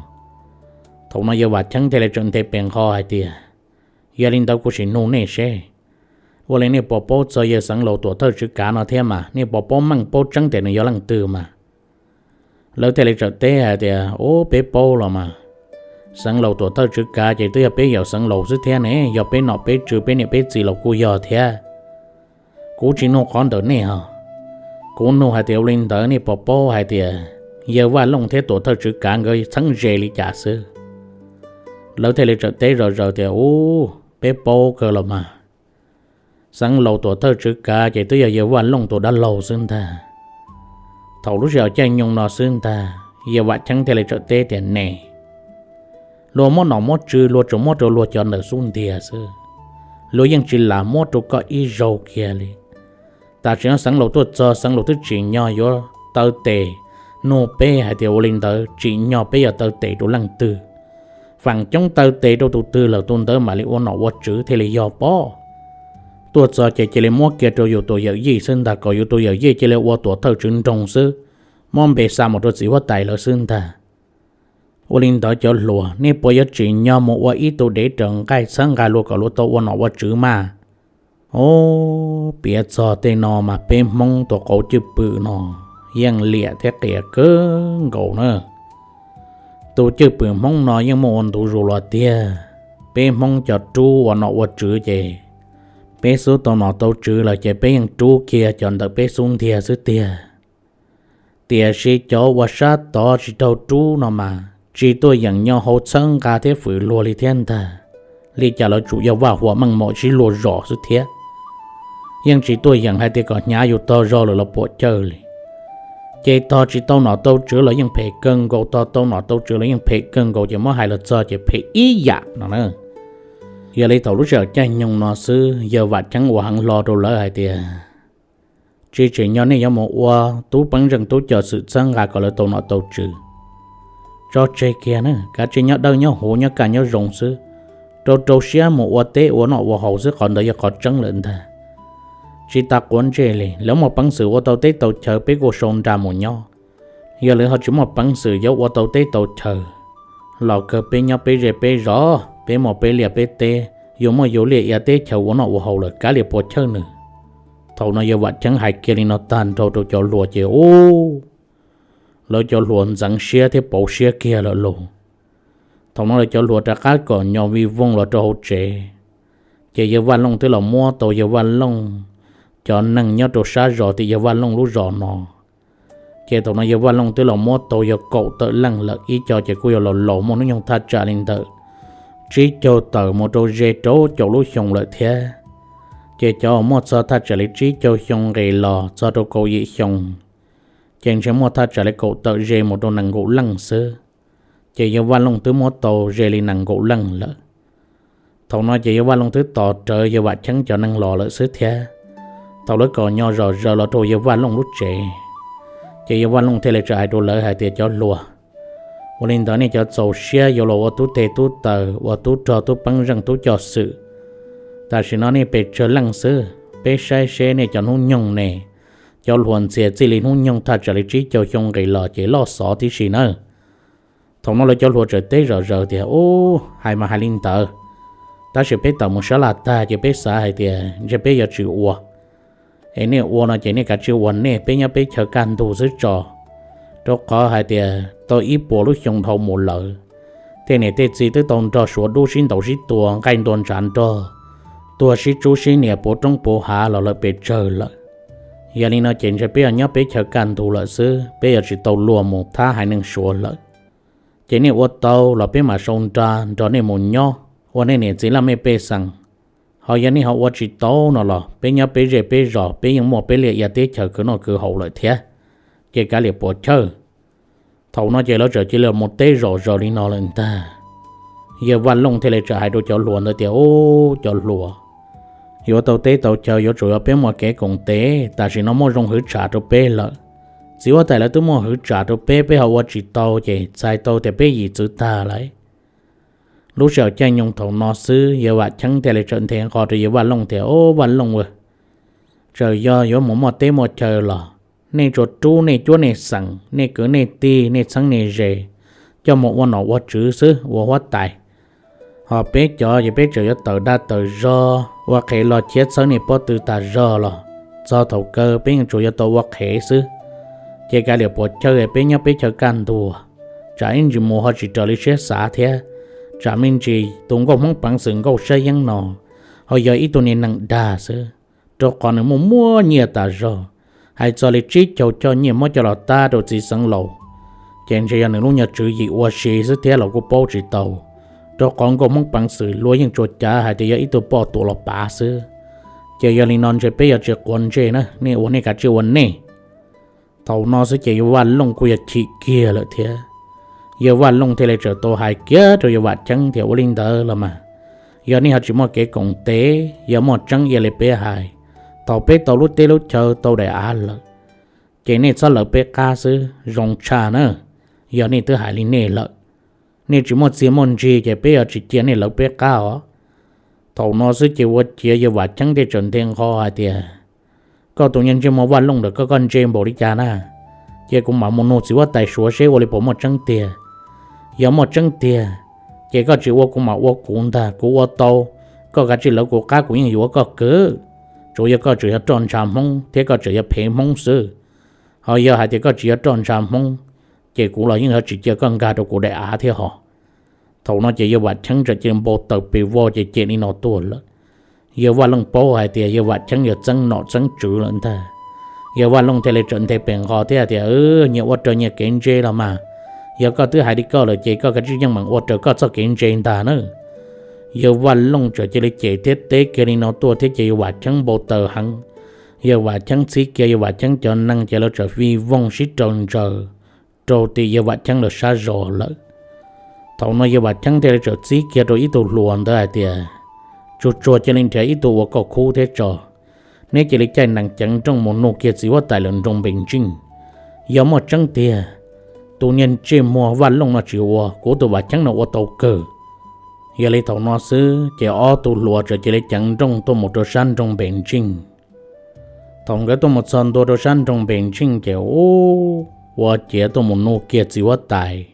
Thaum no yawg Vam Cheeb thiaj li txawm nthe pes nqho hais tias, Yog li ntawd kuv sim nug nej seb, ua li nej puas paub txog yawg Xeev Laus tuam thawj tswv kav no thiab mas, nej puas paub meej paub tseeb tias nws yog leej twg mas? Lawv thiaj li txawm teb hais tias, Ub, peb paub los mas. Xeev Laus tuam thawj tswv kav ces twb yog peb yawm Xeev Laus xwb thiab ne, yog peb nom peb tswv peb niam peb txiv los kuj yog thiab. Kuv tsis nug qhov ntawm nej ho, kuv nug hais tias ua li ntawd nej puas paub hais tias yawg Vaj Looj thiab tuam thawj tswv kav nkawd txheeb ze li cas xwb? Lawv thiaj li txawm teb zom zaws tias, Ub, peb paub kawg los mas. Xeev Laus tuam thawj tswv kav ces twb yog yawg Vaj Looj tus dab laug xwb ntag. Thaum lub sij hawm caij nyoog no xwb ntag, yawg Vam Cheeb thiaj li txawm teb tias, Ne, luag muab nom muab tswv luag tsuas muab rau luag cov ntawm xub ntiag xwb, luag yeej tsis lam muab rau koj ib zaug kiag li. Tam sim no Xeev Laus tuaj txog, Xeev Laus twb tsim nyog yuav taw tes nug peb hais tias ua li ntawd tsim nyog peb yuav taw tes rau leej twg. Feem coob taw tes rau tus twg lawm tus ntawd mam li ua nom ua tswv thiaj li yog pob. Tuaj txog ces cia li muab kiag rau yus tus yawm yij xwb ntag, kom yus tus yawm yij cia li ua tuam thawj tswv nroog xwb, muab npe xa mus rau txiv huab tais lawv xwb ntag. Ua li ntawd cov hluas, nej puas yuav tsim nyog mus ua ib tug dev raws nqaij txhawb nqa luag kom luag tau ua nom ua tswv mas? Os, piav txog tej no mas peb Hmoob tus qauv cwj pwm no yeej liam thiab qias kawg nkaus na. Tus cwj pwm Hmoob no yeej muaj ua ntu zus los tiag. Peb Hmoob cov rub ua nom ua tswv ces peb xub tau nom tau tswv lawm ces peb yeej rub kiag cov ntawm peb xub ntiag xwb tiag. Tiam sis cov uas sab tod tsis raug rub no mas tsis tuaj yeem nyo hau txhawb nqa thiab fwm luag li thiab ntag. Li cas lawv tsum yog vaj huam meej mom sib luag zos xwb thiab. Yeej tsis tuaj yeem hais tias kom hnyav yus tog zog lawm los puam cawj li. Ces tog tsis tau nom tau tswv los yeej phem kawg nkaus, tog tau nom tau tswv los yeej phem kawg nkaus, ces muab hais los txog ces phem ib yam no na. Yog li thaum lub sij hawm caij nyoog no xwb, yawg Vam Cheeb ua heev hlo rau lawv hais tias, tsis tsim nyog nej yuav mus ua tub peeb zeej tub coj xwm txhawb nqa kom lawv tau nom tau tswv. Tso tseg kiag na, kav tsij nyob dawb nyob huv nyob kaj nyob zoo xwb, rau rau siab mus ua teb ua noj ua haus xwb, qhov ntawd yog qhov tseeb lawm ntag. Tsis tas quav ntsej li, lawv muaj peev xwm ua tau teb tau chaw peb kuj sau nra mus nyob. Yog lawv ho tsis muaj peev xwm yuav ua tau teb tau chaw los kawg peb nyob peb ze peb zos, peb muaj peb liaj peb teb, yus muaj yus liaj ia teb chaws ua noj ua haus lawm, kav liam puas chawj nws. Thaum no yawg Vam Cheeb hais kiag li no tag nrho rau cov hluas ces ub, lawv cov hluas ntxeev siab thiab pauv siab kiag lawm lauj. Thaum no lawv cov hluas rov qab kom nyo vij voog los rau hauv tsev. Ces yawg Vaj Looj twb los muab tau yawg Vaj Looj cov neeg nyob rau sab zos tim yawg Vaj Looj lub zos no. Ces thaum no yawg Vaj Looj twb los muab tau yog kaum tawm leej lawm, ib co ces kuj yog laus laus muaj hnub nyoog thaj tsam li ntawm tsib caug tawm mus rau ze rau caum lub xyoo lawm thiab. Ces cov uas muaj txog thaj tsam li tsib caug xyoo nqis los txog rau kaum yim xyoo, ces ntshe muaj thaj tsam li kaum tawm ze mus rau nees nkaum leej xwb. Ces yawg Vaj Looj twb muab tau ze li nees nkaum leej lawm. Thaum no ces yawg Vaj Looj twb tos rawv yawg Vam Cheeb cov neeg los lawm xwb thiab. Thaum lawv kom nyo zom zaws los rau yawg Vaj Looj lub tsev, ces yawg Vaj Looj thiaj li tsa hais rau lawv hais tias, Cov hluas, ua li ntawd nej cov txaus siab yuav los ua tub teg tub taws, ua tub rog tub peeb zeej tub coj xwm, tam sim no nej pes tsawg leej xwb, peb saib seb nej cov hnub nyoog ne. Cov hluas ntxias txij li hnub nyoog thaj tsam li tsib caug xyoo nqis los ces loj xov tib si nawb. Thaum no lawv cov hluas txawm teb zom zaws tias, Ub, hais mas hais li ntawd, tab sis peb tawm mus sab laj tag ces peb xav hais tias ntshe peb yuav tsis ua. Es nej ua no ces nej kav tsij ua nej, peb nyob peb chaw kaj ntug xwb tso. Rau qhov hais tias tau ib puas lub xyoo dhau mus lawm, tej niam tej txiv twb tau nrog Suav dub sib ntaus sib tua, nqaij ntua ntsav nrog, tuag sib tsub sib nias puv roob puv hav los lawm pes tsawg lawm. Yog li no ces ntshe peb yuav nyob peb chaw kaj ntug lawm xwb, peb yuav tsis tau luag mus thab haiv neeg Suav lawm. Ces nej ua tau los peb mam sau nra nrog nej mus nyob ua nej niam txiv laj mej pej xeem. Ho yog nej ho ua tsis tau no los peb nyob peb zej peb zos, peb yeej muaj peb liaj ia teb chaws khwv noj khwv haus lawm thiab, ces kav liam puas chawj. Thaum no ces lawv txawm cia li mus teb zom zaws li no lawm ntag. Yawg Vaj Looj thiaj li txawm hais rau cov hluas ntawd tias, Ub, cov hluas, yuav tau teb tau chaw yuav tsum yog peb muaj kev koom tes, tam sim no muaj zoo hwv tsham rau peb lawm. Txiv huab tais lawv twb muaj hwv tsham rau peb, peb ho ua tsis tau ces txhais tau tias peb yim txwv tag lawm. Lub sij hawm caij nyoog thaum no xwb, yawg Vam Cheeb thiaj li txawm nthe nqho rau yawg Vaj Looj tias, Ub, Vaj Looj aw, txawm yog yuav mus muaj teb muaj chaw los nej tsuas rub nej cuab nej xeem, nej kwv nej tij, nej txheeb nej ze, coj mus ua nom ua tswv xwb, ua huab tais. Ho peb cov ces peb tseem yuav tawm dag tawm zog ua qhev los chiav txhawb nej pob tw tas zog los txog thaum kawg peb yeej tsuas yuav tau ua qhev xwb. Ces kav liam puas chawj, peb nyob peb chaw kaj ntug, tsam ib ntsis mus ho tsis raws li siab xav thiab, tsam me ntsis tus nkauj Hmoob peev xwm Nkauj Sab Yeeb no ho yog ib tug niag neeg dag xwb, rau qhov nws muaj muaj nyiaj tas zog. Hais txog li tsib caug choj nyiaj muab coj los tab rau txiv xeev laus, ces ntshe yog nws lub nyuag tswv yim ua si xwb thiab los kuj paub tsis tau, rau qhov nkauj Hmoob peev xwm luag yeej tsuas cav hais tias yog ib tug poj tuam los pav xwb. Ces yog li no ntshe peb yuav tsis quav ntsej na, nej ua nej kav tsij ua nej. Thaum no xwb ces yawg Vaj Looj kuj yog chim kiag lawm thiab. Yawg Vaj Looj thiaj li txawm tau hais kiag rau yawg Vam Cheeb tias, Ua li ntawd los mas, yog nej ho tsis muaj kev koom tes, yog muaj tseeb ib yam li peb hais, thaum peb tau lub teb lub chaw tau daim av lawm, ces nej txhob lawv peb qab xwb zoo tshaj na. Yog nej twb hais li nej lawm, nej tsis muaj txiaj muaj ntsig ces peb yuav tsis cia nej lawv peb qab os. Thaum no xwb ces ua ciav yawg Vam Cheeb thiaj txawm nthe nqho hais tias, Koj tus niag ntsej muag Vaj Looj ntawm koj, koj ntse npaum li cas na? Cia kuv mam mus nug txiv huab tais Suav seb ua li puas muaj tseeb tiag. Yog muaj tseeb tiag, ces koj tsis ua kuv mam ua kuv ntag, kuv ua tau, koj kav tsij lawv kuv qab, kuv yeej yuav koj kawg. Tsuas yog koj tseem yuav roj ntsha Hmoob thiab koj tseem yuav phem Hmoob xwb. Ho yog hais tias koj tsis yuav roj ntsha Hmoob, ces kuv los yeej yuav tsis cia koj nkag rau kuv daim av thiab hos. Thaum no ces yawg Vam Cheeb txawm cia li npau taws pes vog ces cem li no tuaj lawm. Yawg Vaj Looj paub hais tias yawg Vam Cheeb yog txeeb nom txeeb tswv lawm ntag. Yawg Vaj Looj thiaj li txawm nthe pes nqho thiab tias, Nyias ua raws nyias kev ntse los mas, yog koj twb hais li koj lawm ces koj kav tsij yeej meem ua raws koj txoj kev ntse ntag na. Yawg Vaj Looj txawm cia li cem thiab teb kiag li no tuaj thiab ces yawg Vam Cheeb npau taws heev. Yawg Vam Cheeb txhib kiag yawg Vam Cheeb cov neeg ces lawv txawm vij voog sib raws ntsaws rau tim yawg Vam Cheeb lawv sab zos lawm. Thaum no yawg Vam Cheeb thiaj li txawm txib kiag rau ib tug hluas ntawd hais tias, Tsuag tsuag cia li nrhiav ib tug ua koj khub thiab tso. Neb cia li caij nees ceev nrooj mus nug kiag txiv huab tais lawv nroog Npees Ntsij. Yog muaj tseeb tiag, tus niag ntsej muag Vaj Looj no tsis ua, kuv tus Vam Cheeb no ua tau kawg. Yog li thaum no xwb ces ob tug hluas txawm cia li ceev nrooj tuaj mus rau sab nroog Npes Ntsij. Thaum nkawd tuaj mus txog ntua rau sab nroog Npes Ntsij ces ua, ua ciav tuaj mus nug kiag txiv huab tais.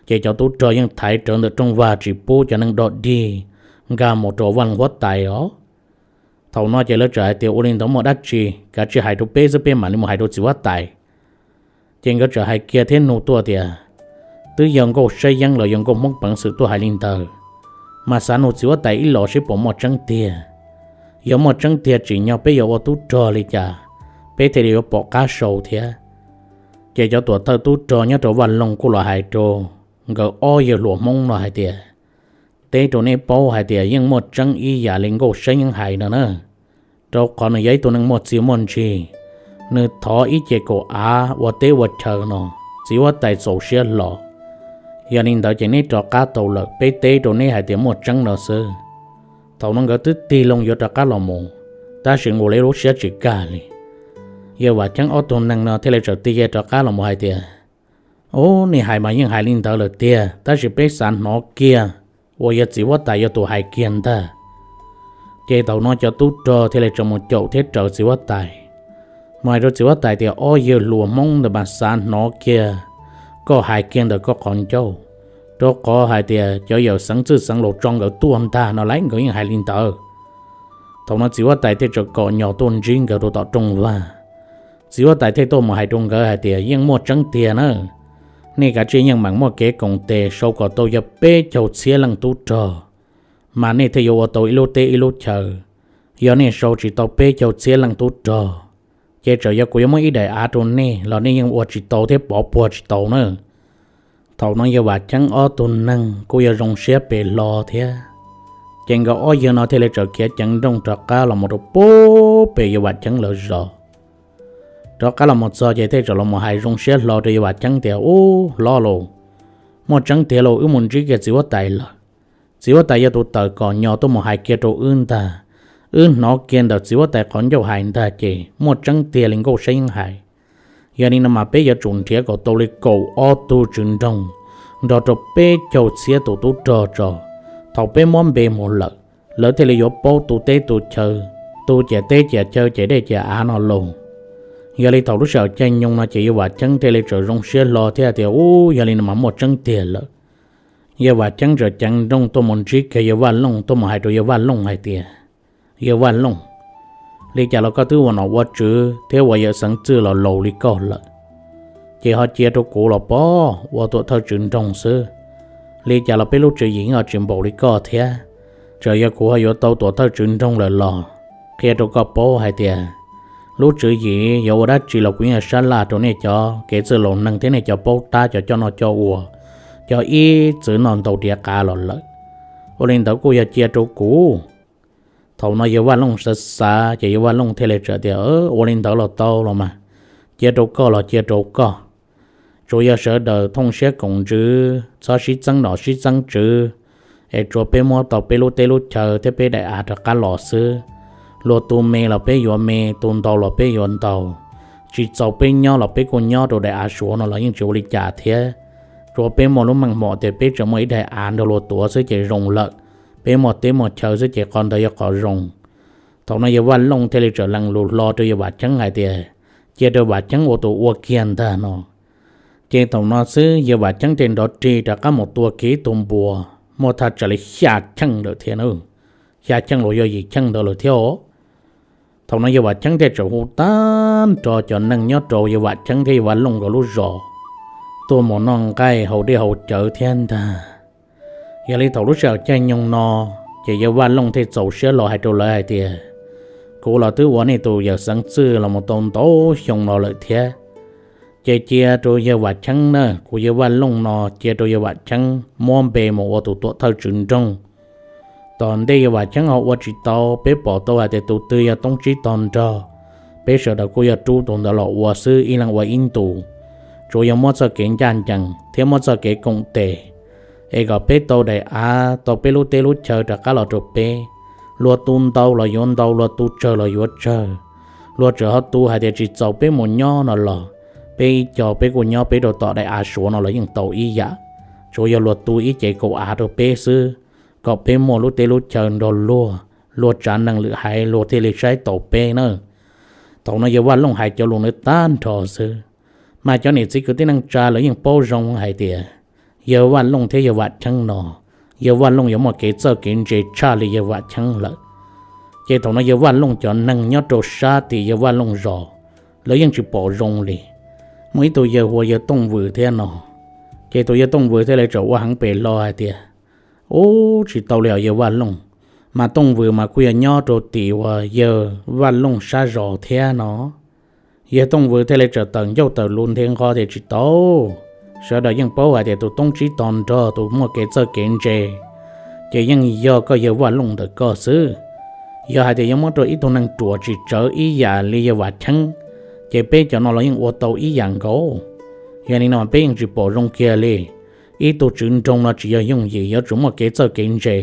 Ces cov tub rog yeej thaiv rawv ntawm rooj vag tsis pub cov neeg dog dig nkag mus rau vaj huab tais os. Thaum no ces lawv txawm hais tias, Ua li ntawd muaj dab tsi, kav tsij hais rau peb xwb, peb mam li mus hais rau txiv huab tais. Ces nkawd txawm hais kiag thiab nug tuaj tias, Twb yog nkauj saib yeeb los yog nkauj Hmoob peev xwm tuaj hais li ntawd, mas xav nug txiv huab tais ib los seb puas muaj tseeb tiag. Yog muaj tseeb tiag tsim nyog peb yuav ua tub rog li cas, peb thiaj li yuav pom qab sau thiab. Ces cov tuam thawj tub rog nyob rau vaj loog kuj los hais rau nkawd ob yawg hluas Hmoob no hais tias, Teb rau nej paub hais tias yeej muaj tseeb ib yam li nkauj saib yeeb hais no na, rau qhov nws yog ib tug neeg muaj txiag muaj ntsig, nws thov ib ce kaum av ua teb ua chaw no, txiv huab tais txaus siab hlo. Yog li ntawd ces neb rov qab tau lawm, peb teb rau neb hais tias muaj tseeb no xwb. Thaum no nkawd twb tig loo yuav rov qab los mus, tab sis nkaus li lub siab tsis kaj li. Yawg Vam Cheeb ob tug neeg no thiaj li txawm tig rov qab los mus hais tias, Ub, nej hais mas yeej hais li ntawd lawm tiag, tab sis peb xav hnov kiag uas yog txiv huab tais yog tus hais kiag ntag. Ces thaum no cov tub rog thiaj li txawm mus caum thiab raws txiv huab tais, mus hais rau txiv huab tais tias, Ob yawg hluas Hmoob ntawd mas xav hnov kiag koj hais kiag ntawm koj qhov ncauj, rau qhov hais tias cov yawm xeev txwj xeev laus tso nkawd tuaj ntag no lauj, nkawd yeej hais li ntawd. Thaum no txiv huab tais thiaj txawm kom nyos tuaj ntsib nkawd rau tom rooj vag. Txiv huab tais thiaj tuaj mus hais rau nkawd hais tias, Yeej muaj tseeb tiag na, nej kav tsij yeej meem muaj kev koom tes sau kom tau yog peb caug txhiab leej tub rog, mas nej thiaj yuav ua tau ib lub teb ib lub chaw. Yog nej sau tsis tau peb caug txhiab leej tub rog, ces txawm yog kuv yuav muab ib daim av rau nej los nej yeej ua tsis tau thiab pov puag tsis tau na. Thaum no yawg Vam Cheeb ob tug neeg kuj yog zoo siab pes hlo thiab. Ces nkawd ob yawg no thiaj li txawm khiav ceev nrooj rov qab los mus rau pem yawg Vam Cheeb lawv zos. Rov qab los mus txog ces thiaj txawm los mus hais zoo siab hlo rau yawg Vam Cheeb tias, Ub, hlob lauj, muaj tseeb tiag lauj, wb mus ntsib kiag txiv huab tais lawm. Txiv huab tais yog tus tawm kom nyos tuaj mus hais kiag rau wb ntag. Wb hnov kiag ntawm txiv huab tais qhov ncauj hais ntag ces muaj tseeb tiag li nkauj saib yeeb hais. Yog li no mas peb yuav tsum nrhiav kom tau li kaum ob tug tswv nroog nrog rau peb caug txhiab tus tub rog tso, thaum peb muab npe mus lawm, lawv thiaj li yuav paub tu teb tu chaw, tu ciam teb ciam chaw, ciam dej ciam av no lauj. Yog li thaum lub sij hawm caij nyoog no ces yawg Vam Cheeb thiaj li txawm zoo siab hlo thiab tias, Ub, yog li no mas muaj tseeb tiag lawm. Yawg Vam Cheeb txawm ceev nrooj tuaj mus ntsib kiag yawg Vaj Looj, tuaj mus hais rau yawg Vaj Looj hais tias, Yawg Vaj Looj, li cas los koj twb ua nom ua tswv thiab ua yawm xeev txwj los laus li koj lawm, ces ho cia rau kuv los pov ua tuam thawj tswv nroog xwb. Li cas los peb lub tswv yim ho tsis npaum li koj thiab. Txawm yog kuv ho yuav tau tuam thawj tswv nroog lawm los qhia rau koj paub hais tias lub tswv yim yuav ua dab tsi los kuv yeej sab laj rau nej cov kev txwj laus neeg thiab nej cov paub tab cov coj noj coj ua, cov ib txwm noj ntau diav qav los lawm. Ua li ntawd kuj yog cia rau kuv. Thaum no yawg Vaj Looj xav xav ces yawg Vaj Looj thiaj li txawm tias, Ua li ntawd los tau los mas, cia rau koj los cia rau koj. Tsuas yog sawv daws thooj siab koom ntsws, txhob sib txeeb nom sib txeeb tswv, es tsuas peb muab tau peb lub teb lub chaw thiab peb daim av rov qab los xwb. Luag tu me los peb yuav me, tu ntau los peb yuav ntau. Tsis txaus peb nyob los peb kuj nyob rau daim av Suav no los yeej tsis ua li cas thiab. Tsuas peb muaj lub meej hmo tias peb tseem muaj ib daim av nrog luag tuav xwb ces zoo lawm. Peb muaj teb muaj chaw xwb ces qhov ntawd yog qhov zoo. Thaum no yawg Vaj Looj thiaj li txawm lees lus hlo rau yawg Vam Cheeb hais tias, Cia rau Vam Cheeb ua tus ua kiag ntag no. Ces thaum no xwb yawg Vam Cheeb thiaj nrov rig rov qab mus tua kiag ib tug npua, muaj thaj tsam li xya cheej lawm thiab na. Xya cheej los yog yim cheej ntawd lawm thiab os. Thaum no yawg Vam Cheeb thiaj txawm hu tag nrho cov neeg nyob rau yawg Vam Cheeb thiab yawg Vaj Looj nkawd lub zos tuaj mus noj nqaij haus dej haus cawv thiab ntag. Yog li thaum lub sij hawm caij nyoog no, ces yawg Vaj Looj thiaj txaus siab los hais rau lawv hais tias, Kuv los twb ua nej tus yawm xeev txwj los mus tau ntau xyoo no lawm thiab. Ces cia rau yawg Vam Cheeb na, kuv yawg Vaj Looj no cia rau yawg Vam Cheeb muab npe mus ua tus tuam thawj tswv nroog. Tom ntej yawg Vam Cheeb ho ua tsis tau, peb pom tau hais tias tus twg yog toob tsib tog nrog, peb sawv daws kuj yog rub tus ntawd los ua xwb, ib leeg ua ib ntus. Tsuas yog muab txoj kev ncaj ncees thiab muab txoj kev koom tes, es kom peb tau daim av, tau peb lub teb lub chaw rov qab los rau peb. Luag tu ntau los yuav ntau, luag tu tsawg los yuav tsawg. Luag txawm ho tu hais tias tsis txaus peb mus nyob no los, peb ib co peb kuj nyob peb rau tom daim av Suav no los yeej tau ib yam. Tsuas yog luag tu ib ce kaum av rau peb xwb, kom peb muaj lub teb lub chaw nrog luag, luag tsav neeg lwm haiv luag thiaj li saib taus peb na. Thaum no yawg Vaj Looj hais cov lus ntawd tag nrho xwb, mas cov niam txiv kwv tij neej tsa lawv yeej paub zoo hais tias yawg Vaj Looj thiab yawg Vam Cheeb no, yawg Vaj Looj yuav muaj kev txawj kev ntse tshaj li yawg Vam Cheeb lawm. Ces thaum no yawg Vaj Looj cov neeg nyob rau sab tim yawg Vaj Looj zos, lawv yeej tsis pom zoo li. Muaj ib tug yawg hu ua yawg Tooj Vwm thiab no, ces tus yawg Tooj Vwm thiaj li txawm ua heev pem hlo hais tias, Ub, tsis tau li os yawg Vaj Looj, mas Tooj Vwm mas kuj yog nyob rau tim uas yawg Vaj Looj sab zos thiab no. Yawg Tooj Vwm thiaj li txawm tawm ncauj tawm lus nthe nqho tias, Tsis tau, sawv daws yeej paub hais tias tus toob tsib to nrog tus muaj kev txawj kev ntse, ces yeej yog koj yawg Vaj Looj ntawm koj xwb. Yog hais tias yuav muab rau ib tug neeg ruam tsis tsawv ib yam li yawg Vam Cheeb, ces peb cov no los yeej ua tau ib yam nkaus. Yog li no peb yeej tsis pom zoo kiag li. Ib tug tswv nroog no tsis yog yooj yim, yuav tsum muaj kev txawj kev ntse,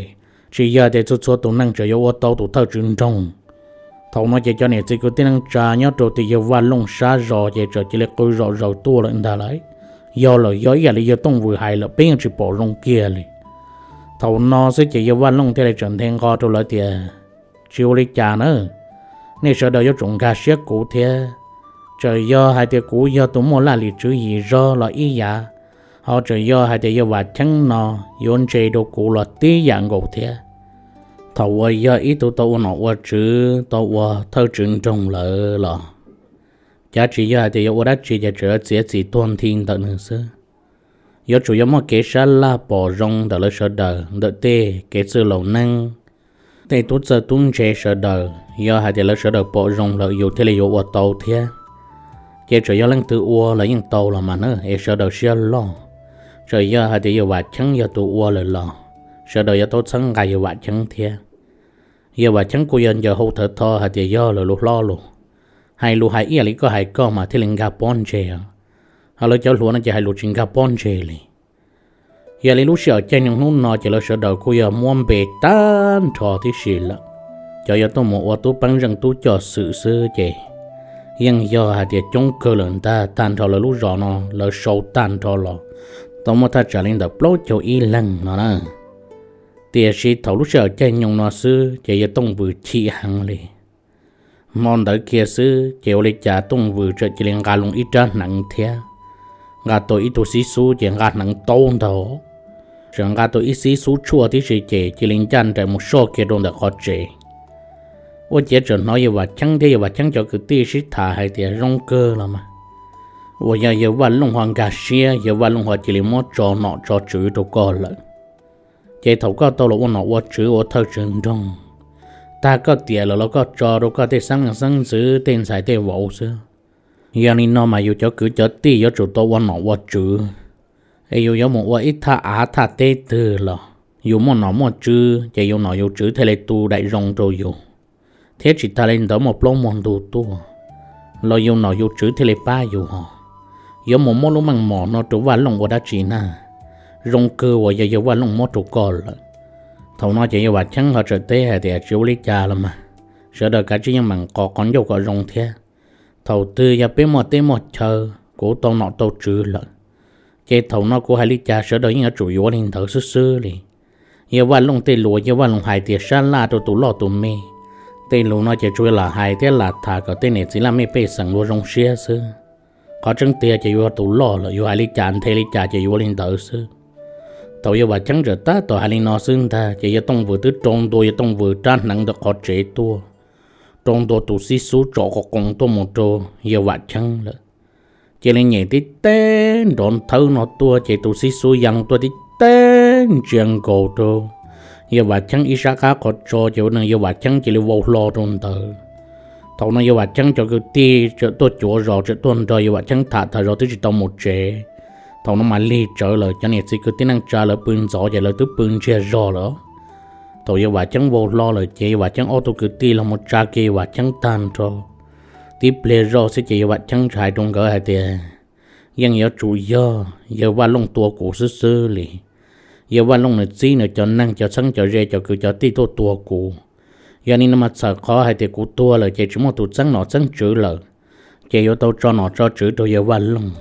tsis yog tias txhua txhua tus neeg tseem yuav ua tau tus thawj tswv nroog. Thaum no ces cov niam txiv kwv tij neej tsa nyob rau tim yawg Vaj Looj sab zos ces txawm cia li qw zom zaws tuaj lawm ntag lauj. Yog lawm, yog ib yam li yawg Tooj Vwm hais lawm, peb yeej tsis pom zoo kiag li. Thaum no xwb ces yawg Vaj Looj thiaj li txawm nthe nqho rau lawv tias, Tsis ua li cas na, nej sawv daws yuav tsum nkag siab kuv thiab. Txawm yog hais tias kuv yog tus muaj laj lim tswv yim zog los ib yam, ho txawm yog hais tias yawg Vam Cheeb no yuav ntse rau kuv los tib yam nkaus thiab. Thaum uas yog ib tug tau ua nom ua tswv, tau ua thawj tswv nroog lawm los cav tsis yog hais tias yuav ua dab tsi ces txawm yuav txiav txim tuag nthi ntawm nws xwb. Yuav tsum yuav muaj kev sab laj pom zoo ntawm lawv sawv daws ntawm tej kev txwj laus neeb, tej tub txawj tub ntse sawv daws. Yog hais tias lawv sawv daws pom zoo lawm yus thiaj li yuav ua tau thiab. Ces txawm yog leej twg ua los yeej tau los mas na, es sawv daws siab loj. Txawm yog hais tias yawg Vam Cheeb yog tus ua lawm los sawv daws yuav tau txhawb nqa yawg Vam Cheeb thiab. Yawg Vam Cheeb kuj yog ncaws hau thawv tho hais tias yog lawv lub hlob lus, hais lus hais ib yam li koj hais koj mas thiaj li nkag pob ntseg os. Ho lawv cov hluas no ces hais lus tsis nkag pob ntseg li. Yog li lub sij hawm caij nyoog hnub no ces lawv sawv daws kuj yog muab npe tag nrho tib si lawm. Cov yuav tuaj mus ua tub peeb zeej tub coj xwm xwb ces yeej yog hais tias coob kawg lawm ntag. Tag nrho lawv lub zos no lawv sau tag nrho los tau muaj thaj tsam li ntawm plaub caug ib leeg no na. Tiam sis thaum lub sij hawm caij nyoog no xwb ces yawg Tooj Vwm chim heev li. Hmo ntawd kiag xwb ces ua li cas Tooj Vwm txawm cia li nqa loo ib rab hneev thiab nqa tau ib tug xib xub ces nqa hneev taub ntag. Txawm nqa tau ib xib xub tshuaj tib si ces cia li ncaj nraim mus soj kiag rau ntawm qhov tsev. Ua ciav txawm hnov yawg Vam Cheeb thiab yawg Vam Cheeb cov kwv tij sib tham hais tias, Zoo kawg los mas, uas yog yawg Vaj Looj ho nkag siab, yawg Vaj Looj ho cia li muab tso nom tso tswv rau koj lawm. Ces thaum koj tau los ua nom ua tswv ua thawj tswv nroog, tag koj tiam lawm los koj tso rau koj tej xeeb leej xeeb ntxwv tej ntxhais tej vauv xwb. Yog li no mas yus cov kwv cov tij yuav tsum tau ua nom ua tswv, es yus yuav mus ua ib thaj av thaj teb twg los yus muaj nom muaj tswv ces yus nom yus tswv thiaj li tu daim zoo rau yus, thiab tsis tas li ntawd muaj plaub muaj ntug tuaj los yus nom yus tswv thiaj li pab yus hos. Yuav mus muab lub meej mom no rau Vaj Looj ua dab tsi na? Zoo kawg uas yog yawg Vaj Looj muab rau koj lawm. Thaum no ces yawg Vam Cheeb ho txawm teb hais tias, Tsis ua li cas los mas, sawv daws kav tsij yeej meem qos qos ncauj kom zoo thiab. Thaum twg yog peb muaj teb muaj chaw, kuv tau nom tau tswv lawm, ces thaum no kuv hais li cas sawv daws yeej yuav tsum yuav li ntawd xwb xwb li. Yawg Vaj Looj tej lus yawg Vaj Looj hais tias sab laj rau tus loj tus me, tej lus no ces tsuas lam hais thiab lam tham kom tej niam txiv laj mej pej xeem luag zoo siab xwb. Qhov tseeb tiag ces yus yog tus loj lawm, yus hais li cas nthe li cas ces yuav li ntawd xwb. Thaum yawg Vam Cheeb txawm tab tom hais li no xwb ntag ces yawg Tooj Vwm twb rau ntua yawg Tooj Vwm rab hneev ntawm qhov tsev tuaj, rau ntua tus xib xub tsom qos qoos tuaj mus rau yawg Vam Cheeb lawm. Cia li nyem tib teb nrov nthawb no tuaj ces tus xib xub ya loo tuaj tib teb ntsia nkaus rau yawg Vam Cheeb ib sab qab qhov tso ces ua rau yawg Vam Cheeb cia li vau hlo rau ntawd. Thaum no yawg Vam Cheeb cov kwv tij txawm tuaj cuav zos txawm tuaj nrog yawg Vam Cheeb tham, tham zos twb tsis tau mus tsev. Thaum no mas lig tsawv lawm, cov niam txiv kwv tij neej tsa lawv pw ntxov ces lawv twb pw ntsiag zog lawm. Thaum yawg Vam Cheeb vau hlo lawm ces yawg Vam Cheeb ob tug kwv tij los mus tsa kiag yawg Vam Cheeb tag nrho. Tib pliag zoj xwb ces yawg Vam Cheeb txawm hais rau nkawd hais tias, Yeej yuav tsum yog yawg Vaj Looj tua kuv xwb xwb li. Yawg Vaj Looj nws txib nws cov neeg cov txheeb cov ze cov kwv cov tij tuaj tua kuv. Yog li no mas txhawm qhov hais tias kuv tuag lawm ces tsis muaj tus txeeb nom txeeb tswv lawm, ces yuav tau tso nom tso tswv rau yawg Vaj Looj.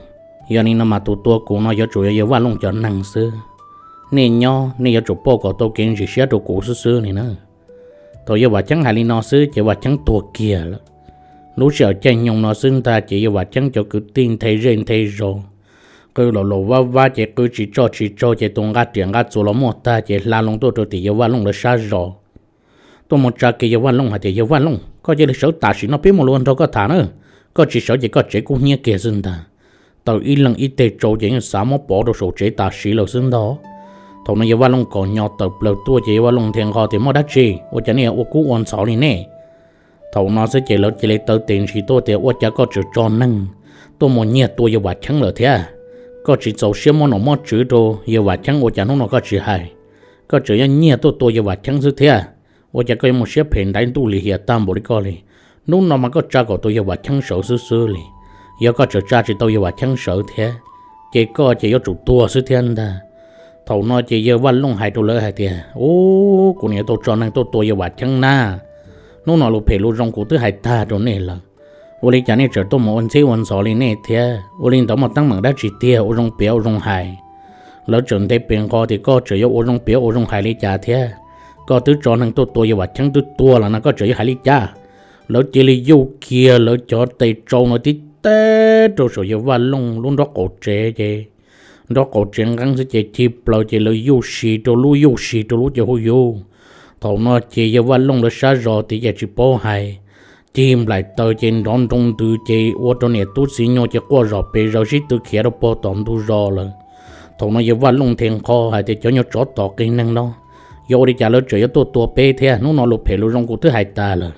Yog li no mas tus tua kuv no yuav tsum yog yawg Vaj Looj cov neeg xwb. Nej nyob nej yuav tsum pauj kom tau kev ntsis siab rau kuv xwb xwb li na. Thaum yawg Vam Cheeb hais li no xwb ces Vam Cheeb tuag kiag lawm. Lub sij hawm caij nyoog no xwb ntag ces yawg Vam Cheeb cov kwv tij nthe zej nthe zos, qw los los vab vab ces qw tsis tsoj tsis tsaug ces tus nqa riam nqa txuas los muaj tag ces hla loo tuaj rau tim yawg Vaj Looj lawv sab zos. Tuaj mus tsa kiag yawg Vaj Looj hais tias, Yawg Vaj Looj, koj cia li sawv tam sim no peb mus ua nraug koj tham na. Koj tsis sawv ces koj tsev kub hnyiab kiag xwb ntag. Tau ib leeg ib teg tsau ces yeej xav muab pov rau saum tsev tam sim lawm xwb ntag. Thaum no yawg Vaj Looj kom nyo tawm plaws tuaj ces yawg Vaj Looj nthe nqho tias, Muaj dab tsi ua cas nej ua kub ua ntxhov li nej? Thaum no xwb ces lawv cia li taw tes ntshis tuaj tias, Ua cas koj tseem tso neeg tuaj mus nyiag tua yawg Vam Cheeb lawm thiab? Koj tsis txaus siab muab nom muab tswv rau yawg Vam Cheeb ua cas hnub no koj tsis hais? Koj tseem yuav nyiag tuaj tua yawg Vam Cheeb xwb thiab. Ua cas koj yuav mus siab phem nraiv ntuj lim hiam tag npaum li koj li? Hnub no mas koj tsa kom tau yawg Vam Cheeb sawv xwb xwb li. Yog koj tseem tsa tsis tau yawg Vam Cheeb sawv thiab, ces koj ces yuav tsum tuag xwb thiab ntag. Thaum no ces yawg Vaj Looj hais rau lawv hais tias, Ub, kuv niam tau tso neeg tuaj tua yawg Vam Cheeb na. Hnub no lus phem lus zoo kuv twb hais tag rau nej lawm, ua li cas nej tseem tuaj mus ua ntxhib ua ntxhov li nej thiab? Ua li ntawd muaj teeb meem dab tsi tiag ua zoo piav ua zoo hais? Lawv tseem nthe pes nqho tias, Koj tseem yuav ua zoo piav ua zoo hais li cas thiab? Koj twb tso neeg tuaj tua yawg Vam Cheeb twb tuag lawm no koj tseem yuav hais li cas? Lawv cia li yuj kiag lawv cov tes tsau no tib teb rau saum yawg Vaj Looj lub nrob qaum tsev ces nrob qaum tsev nqeeb xwb ces cig plaws ces lawv yuj si rau lub yuj si rau lub ces hu yus. Thaum no ces yawg Vaj Looj lawv sab zos tias ces tsis paub hais, cig nplaim taws ces nrov nroo ntws ces ua rau niam tub txiv nyuag ces quaj zom pes zaws sib tw khiav rau pog tom ntug zos lawm. Thaum no yawg Vaj Looj nthe nqho hais tias, Cov nyuag tsov tom qig neeg no, yog ua li cas lawv tseem yuav tuaj tua peb thiab? Hnub no lus phem lus zoo kuv twb hais tas lawm,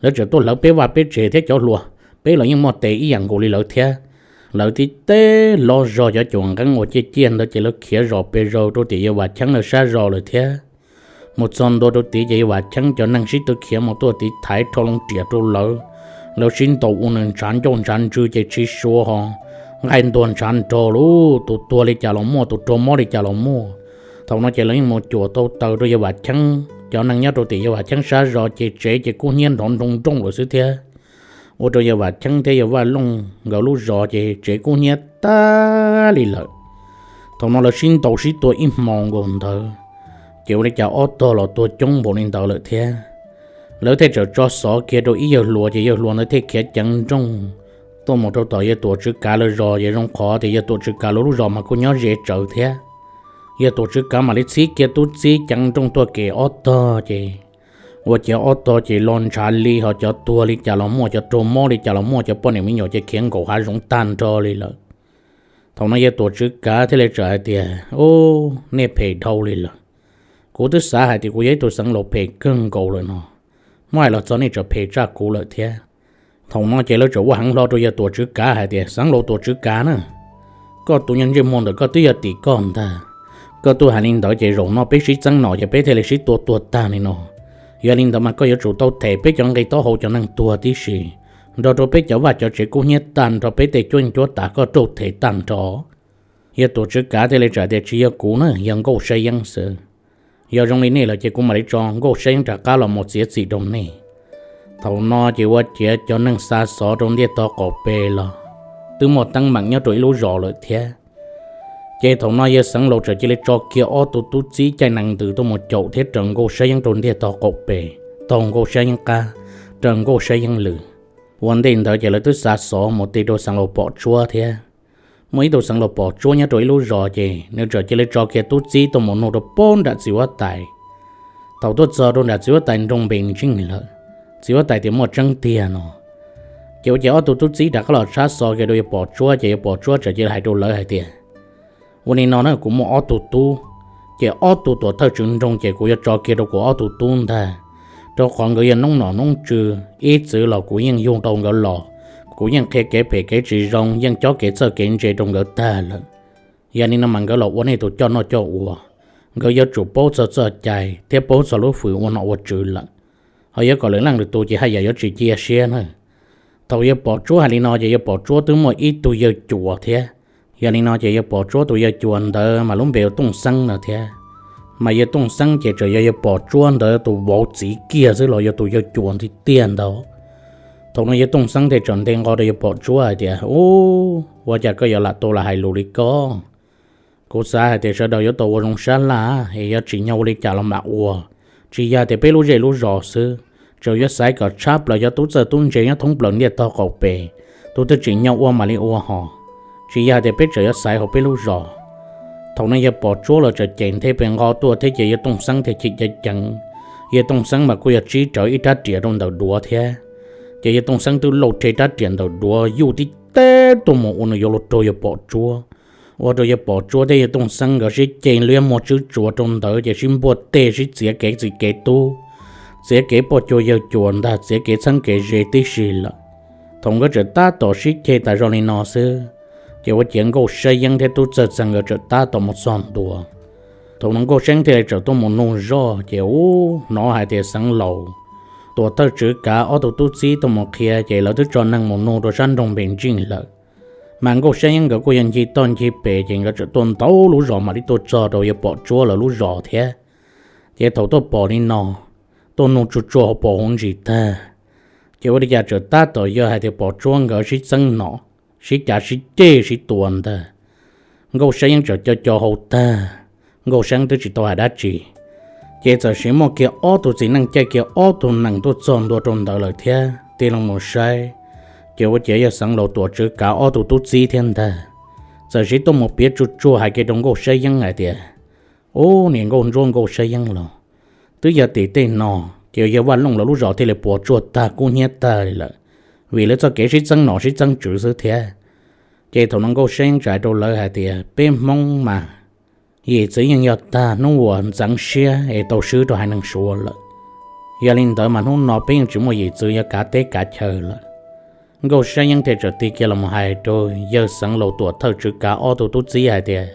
lawv tseem tuaj hlawv peb vaj peb tsev thiab cov hluas, peb los yeej muaj tes ib yam nkaus li lawv thiab. Lawv tib teb lov zog cov cuam nqeeb uas ciaj ciaj ntawd ces lawv khiav zom pes zaws rau tim yawg Vam Cheeb lawv sab zos lawm thiab. Mus txog ntua rau tid ces yawg Vam Cheeb cov neeg sib tw khiav mus tuaj tid thaiv rho loo riam rau lawv. Lawv sib ntaus ua nws ntshav ncauj ntshav ntswg ces tsis suav ho nqaij ntuag ntshav nrog lub, tus tuag li cas los muaj, tus raug mob li cas los muaj. Thaum no ces lawv yeej mus cuam tau taws rau yawg Vam Cheeb cov neeg nyob rau tim yawg Vam Cheeb sab zos ces tsev ces kub hnyiab nrov nroo nrooj lawm xwb thiab. Ua rau yawg Vam Cheeb thiab yawg Vaj Looj nkawd lub zos ces tsev kub hnyiab tag li lawm. Thaum no lawv sib ntaus sib tua ib hmos nkaus ntawd, ces ua li cas ob tog los tuag coob npaum li ntawd lawm thiab. Lawv thiaj txawm tso xov kiag rau ib yawg hluas ces yawg hluas ntawd thiaj khiav ceev nrooj tuaj mus rau tom yawg Tuam Tswv Kav lawv zos ces zoo qhov tias yawg Tuam Tswv Kav lawv lub zos mas kuj nyob ze tsawv thiab. Yawg Tuam Tswv Kav mam li txhib kiag tub txib ceev nrooj tuaj kem ob tog ces ua ciav ob tog ces los ntshav li, ho cov tuag li cas los muaj, cov raug mob li cas los muaj, cov poj niam me nyuam ces khiav nkaum hav zoov tag nrho li lawm. Thaum no yawg Tuam Tswv Kav thiaj li txawm hais tias, Ub, nej phem dhau li lawm. Kuv twb xav hais tias kuv yog ib tug xeev laus phem kawg nkaus lawm no, muab hais los txog nej tseem phem tshaj kuv lawm thiab. Thaum no ces lawv txawm ua heev hlo rau yawg Tuam Tswv Kav hais tias, Xeev laus Tuam Tswv Kav na, koj tus nyuag ntsej muag ntawm koj twb yog tim koj ntag. Koj tuaj hais li ntawd ces zaum no peb sib txeeb nom ces peb thiaj li sib tua tuag tag li no. Yog li ntawd mas koj yuav tsum tau them peb cov nqi taub hau cov neeg tuag tib si, nrog rau peb cov vaj cov tsev kub hnyiab tag nrho, peb tej cuab yeej cuab tas koj rauj them tag nrho. Yawg Tuam Tswv Kav thiaj li txawm tias, Tsis yog kuv na, yog Nkauj Sab Yeeb xwb. Yog zoo li nej lawm ces kuv mam li tso Nkauj Sab Yeeb rov qab los mus txiav txim rau nej. Thaum no ces ua ciav cov neeg xa xov rau ntiaj tog qaum pes los twb muaj teeb meem nyob rau ib lub zos lawm thiab. Ces thaum no yawg xeev laus txawm cia li tso kiag ob tug tub txib caij nees ntws tuaj mus caum thiab raws Nkauj Sab Yeeb rau ntiaj tog qaum pes, taug Nkauj Sab Yeeb qab, raws Nkauj Sab Yeeb lw. Ua ntej ntawd ces lawv twb xa xov mus ti rau xeev laus Pom Tsuab thiab. Muaj ib tug xeev laus Pom Tsuab nyob rau ib lub zos ces nws txawm cia li tso kiag tub txib tuaj mus nug rau pem nram txiv huab tais. Thaum tuaj txog rau nram txiv huab tais nroog Npes Ntsij lawm, txiv huab tais tias muaj tseeb tiag no. Ces ua ces ob tug tub txib rov qab los tshab xov kiag rau yawg Pom Tsuab ces yawg Pom Tsuab txawm cia li hais rau lawv hais tias, Ua li no na, kuv muaj ob tug tub, ces ob tug tuam thawj tswv nroog ces kuv yuav tso kiag rau kuv ob tug tub ntag, rau qhov nkawd yog noob nom noob tswv ib txwv los kuv yeej yug tau nkawd los, kuv yeej qhia kev phem kev tsis zoo, yeej cob kev txawj kev ntse rau nkawd tag lawm. Yog li no mas nkawd los ua nej tus coj noj coj ua, nkawd yuav tsum paub txog txoj cai thiab paub txog lub fwm ua nom ua tswv lawm. Ho yuav kom lwm leej lwm tus ces haj yam yuav tsis cia siab na. Thaum yawg Pom Tsuab hais li no ces yawg Pom Tsuab twb muaj ib tug yawg cuas thiab. Yog li no ces yawg Pom Tsuab tus yawg cuas ntawd mas lub npe hu Tooj Xeeb no thiab. Mas yawg Tooj Xeeb ces txawm yog yawg Pom Tsuab ntawd tus vauv txiv kiag xwb los yog tus yawg cuas ntiag tiag ntawd. Thaum no yawg Tooj Xeeb thiaj txawm nte nqo rau yawg Pom Tsuab hais tias, Ub, ua cas koj yuav lam tau lam hais lus li koj? Kuv xav hais tias sawv daws yuav tau ua zoo sab laj es yuav tsim nyog ua li cas los mam ua, tsis yog tias peb lub zej lub zos xwb, tseem yuav xaiv kom tshab plaws cov tub txawj tub ntse nyob thoob plaws ntiaj tog qaum pes, tus twg tsim nyog ua mam li ua hos, tsis yog tias peb tseem yuav xaiv hauv peb lub zos. Thaum no yawg Pom Tsuab los tseem cem nthe pes nqo tuaj thiab ces yawg Tooj Xeeb thiaj chim ceev ceev. Yawg Tooj Xeeb mas kuj yog tsib rawv ib rab riam rau ntawm duav thiab, ces yawg Tooj Xeeb twb lauj rhe rab riam ntawm duav yuj tib teb tuaj mus ua nws yuav luag raug yawg Pom Tsuab, ua rau yawg Pom Tsuab thiab yawg Tooj Xeeb nkawd sib ce liab muag tswb tsuas rau ntawd ces sib npuaj tej sib txiav kev txiv kev tub, txiav kev poj cuag yawg cuas ntag, txiav kev txheeb kev ze tib si lawm. Thaum nkawd tseem tab tom sib ceg tas zog li no xwb, ces ua ciav Nkauj Sab Yeeb thiab Tub Txawj Txeeg nkawd tseem tab tom mus txog ntua. Thaum no Nkauj Sab Yeeb thiaj li tseem tuaj mus nug zoj ces ub hnov hais tias Xeev Laus, Tuam Thawj Tswv Kav ob tug tub txib tuaj mus qhia ces lawv twb tso neeg mus nug rau sab nroog Npes Ntsij lawm. Mas Nkauj Sab Yeeb nkawd kuj yog ncig toj ncig pes ces nkawd tseem tuaj ntau lub zos mam li tuaj txog rau yawg Pom Tsuab lawv lub zos thiab. Ces thaum tuaj pom li no, tuaj nug tsuag tsuag hauv paus hauv ntsis tag, ces ua li cas tseem tab tom yog hais tias Pom Tsuab nkawd sib txeeb nom, sib cav sib ceg sib tua ntag. Nkauj Sab Yeeb tseem co co hau tag, Nkauj Sab Yeeb twb tsis tau hais dab tsi, ces txawm sim muaj kiag ob tug txiv neej caij kiag ob tug nees tuaj txog ntua rau ntawd lawm thiab tig loo mus saib, ces ua ciav yawg Xeev Laus Tuam Tswv Kav ob tug tub txib thiab ntag. Txawm sim tuaj mus piav tsuag tsuag hais kiag rau Nkauj Sab Yeeb hais tias, Ub, niam Nkauj Ntsuab Nkauj Sab Yeeb los, twb yog tim tej no, ces yawg Vaj Looj lawv lub zos thiaj li puas tsuaj tag kub hnyiab tag li lawm, vim lawv txoj kev sib txeeb nom sib txeeb tswv xwb thiab. Ces thaum no Nkauj Sab Yeeb tsa rau lawv hais tias, Peb Hmoob mas, yim txwv yeej yog tag hnub uas ntxeev siab es tau swb rau haiv neeg Suav lawm. Yog li ntawd mas hnub no peb yeej tsis muaj yim txwv yuav kav teb kav chaw lawm. Nkauj Sab Yeeb thiaj txawm tig kiag los mus hais rau yawg Xeev Laus Tuam Thawj Tswv Kav ob tug tub txib hais tias,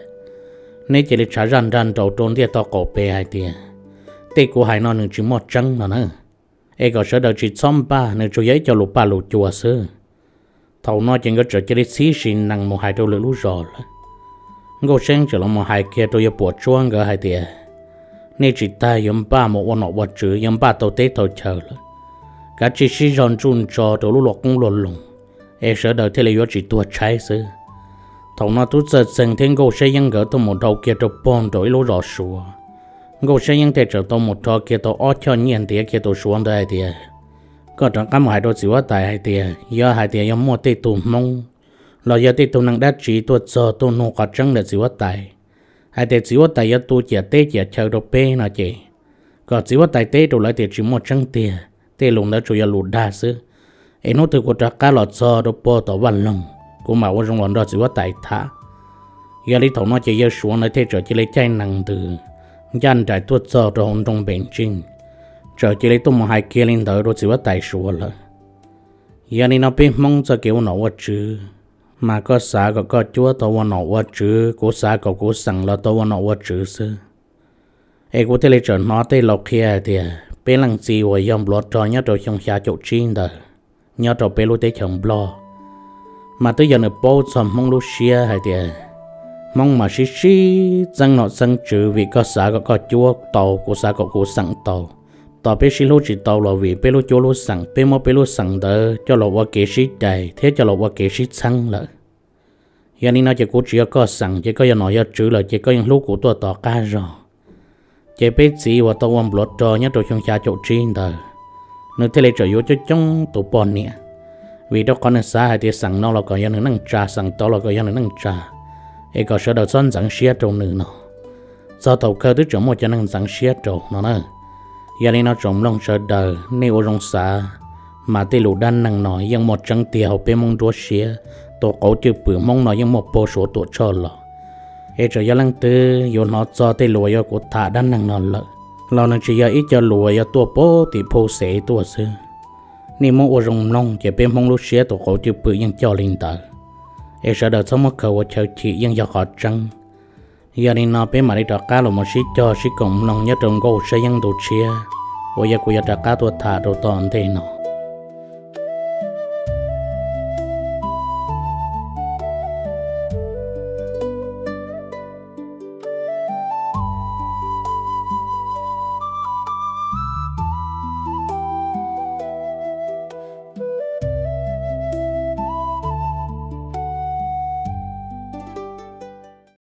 Neb cia li tshav zaj nrag nraus rau ntiaj tog qaum pes hais tias, tej kuv hais no nws tsis muaj tseeb no na, es kom sawv daws tsis txhob npaj, nws tsuas yog ib co lus paj lus cua xwb. Thaum no ces nkawd txawm cia li txhib sim nees mus hais rau lwm lub zos lawm. Nkauj Sab Yeeb txawm los mus hais kiag rau yawg Puam Tsuab nkawd hais tias, Nej tsis tas yuav npaj mus ua nom ua tswv, yuav npaj tau teb tau chaw lawm, kav tsij sib zog ntsuj ntso rau lub luag qoob luag loo, es sawv daws thiaj li yuav tsis tuag tshaib xwb. Thaum no Tub Txawj Txeeg thiab Nkauj Sab Yeeb nkawd tuaj mus dhau kiag rau pog nraum ib lub zos Suav. Nkauj Sab Yeeb thiaj txawm tau mus rho kiag tau ob choj nyiaj ntiav kiag tus Suav ntawd hais tias, Koj rov qab mus hais rau txiv huab tais hais tias, yog hais tias yog muaj tej tug Hmoob los yog tej tug neeg dab tsi tuaj txog tuaj nug qhov tseeb ntawm txiv huab tais, hais tias txiv huab tais yuav tu ciam teb ciam chaw rau peb no ces, kom txiv huab tais teb rau lawv tias tsis muaj tseeb tiag, tej lus ntawd tsuas yog lus dag xwb. Es hnub twg kuv rov qab los txog rau pog tom Vaj Loog, kuv mam ua zoo los nrog txiv huab tais tham. Yog li thaum no ces yawg Suav ntawd thiaj txawm cia li caij nees ntws ncaj nraim tuaj txog rau hauv nroog Npes Ntsij, txawm cia li tuaj mus hais kiag li ntawd rau txiv huab tais Suav lawm. Yog li no peb Hmoob txoj kev ua nom ua tswv, mas koj xav kom koj cuab tau ua nom ua tswv, kuv xav kom kuv xeem los tau ua nom ua tswv xwb. Es kuv thiaj li txawm hnov tej laus qhia hais tias peb leej txiv uas yog npluav rog nyob rau xyoo xya caum tsib ntawd, nyob rau peb lub teb chaws Nplog, mas twb yog nws paub txog Hmoob lub siab hais tias Hmoob mas sib sib txeeb nom txeeb tswv vim koj xav kom koj cuab tau, kuv xav kom kuv xeem tau. Tos peb sib hlub tsis tau los vim peb lub cuab lub xeem, peb muab peb lub xeem ntawd coj los ua kev sib cais thiab coj los ua kev sib txheeb lawm. Yog li no ces kuv tsis yog koj xeem ces koj yog nom yog tswv lawm ces koj yeej hlub kuv tuaj tom qab zog. Ces peb txiv uas tau ua npluav rog nyob rau xyoo xya caum tsib ntawd, nws thiaj li txawm yuav coob coob tus poj niam, vim rau qhov nws xav hais tias xeem no los kom yog nws neej tsa, xeem tod los kom yog nws neej tsa, es kom sawv daws txhob ntxeev siab rau nws no. Txog thaum kawg twb tseem muaj cov neeg ntxeev siab rau no na. Yog li no tsoom mloog sawv daws nej ua zoo xav, mas tej lus dab neeg no yeej muaj tseeb tiag hauv peb Hmoob nruab siab. Tus qauv cwj pwm Hmoob no yeej muaj puag Suav Tuam Tshoj los. Es txawm yog leej twg yuav hnov txog tej lus uas yog kuv tham dab neeg no lawm, los nws tsis yog ib co lus uas yog tuaj puag tim phu xev tuaj xwb. Nej muab ua zoo mloog ces peb Hmoob lub siab tus qauv cwj pwm yeej coj li ntawd. Es sawv daws txhob muab khaws ua chaw chim, yeej yog qhov tseeb. Yog li no peb mam li rov qab los mus sib cog sib koom mloog nyob rau Nkauj Sab Yeeb ntu tshiab uas yog kuv yuav rov qab tuaj tham rau tom ntej no.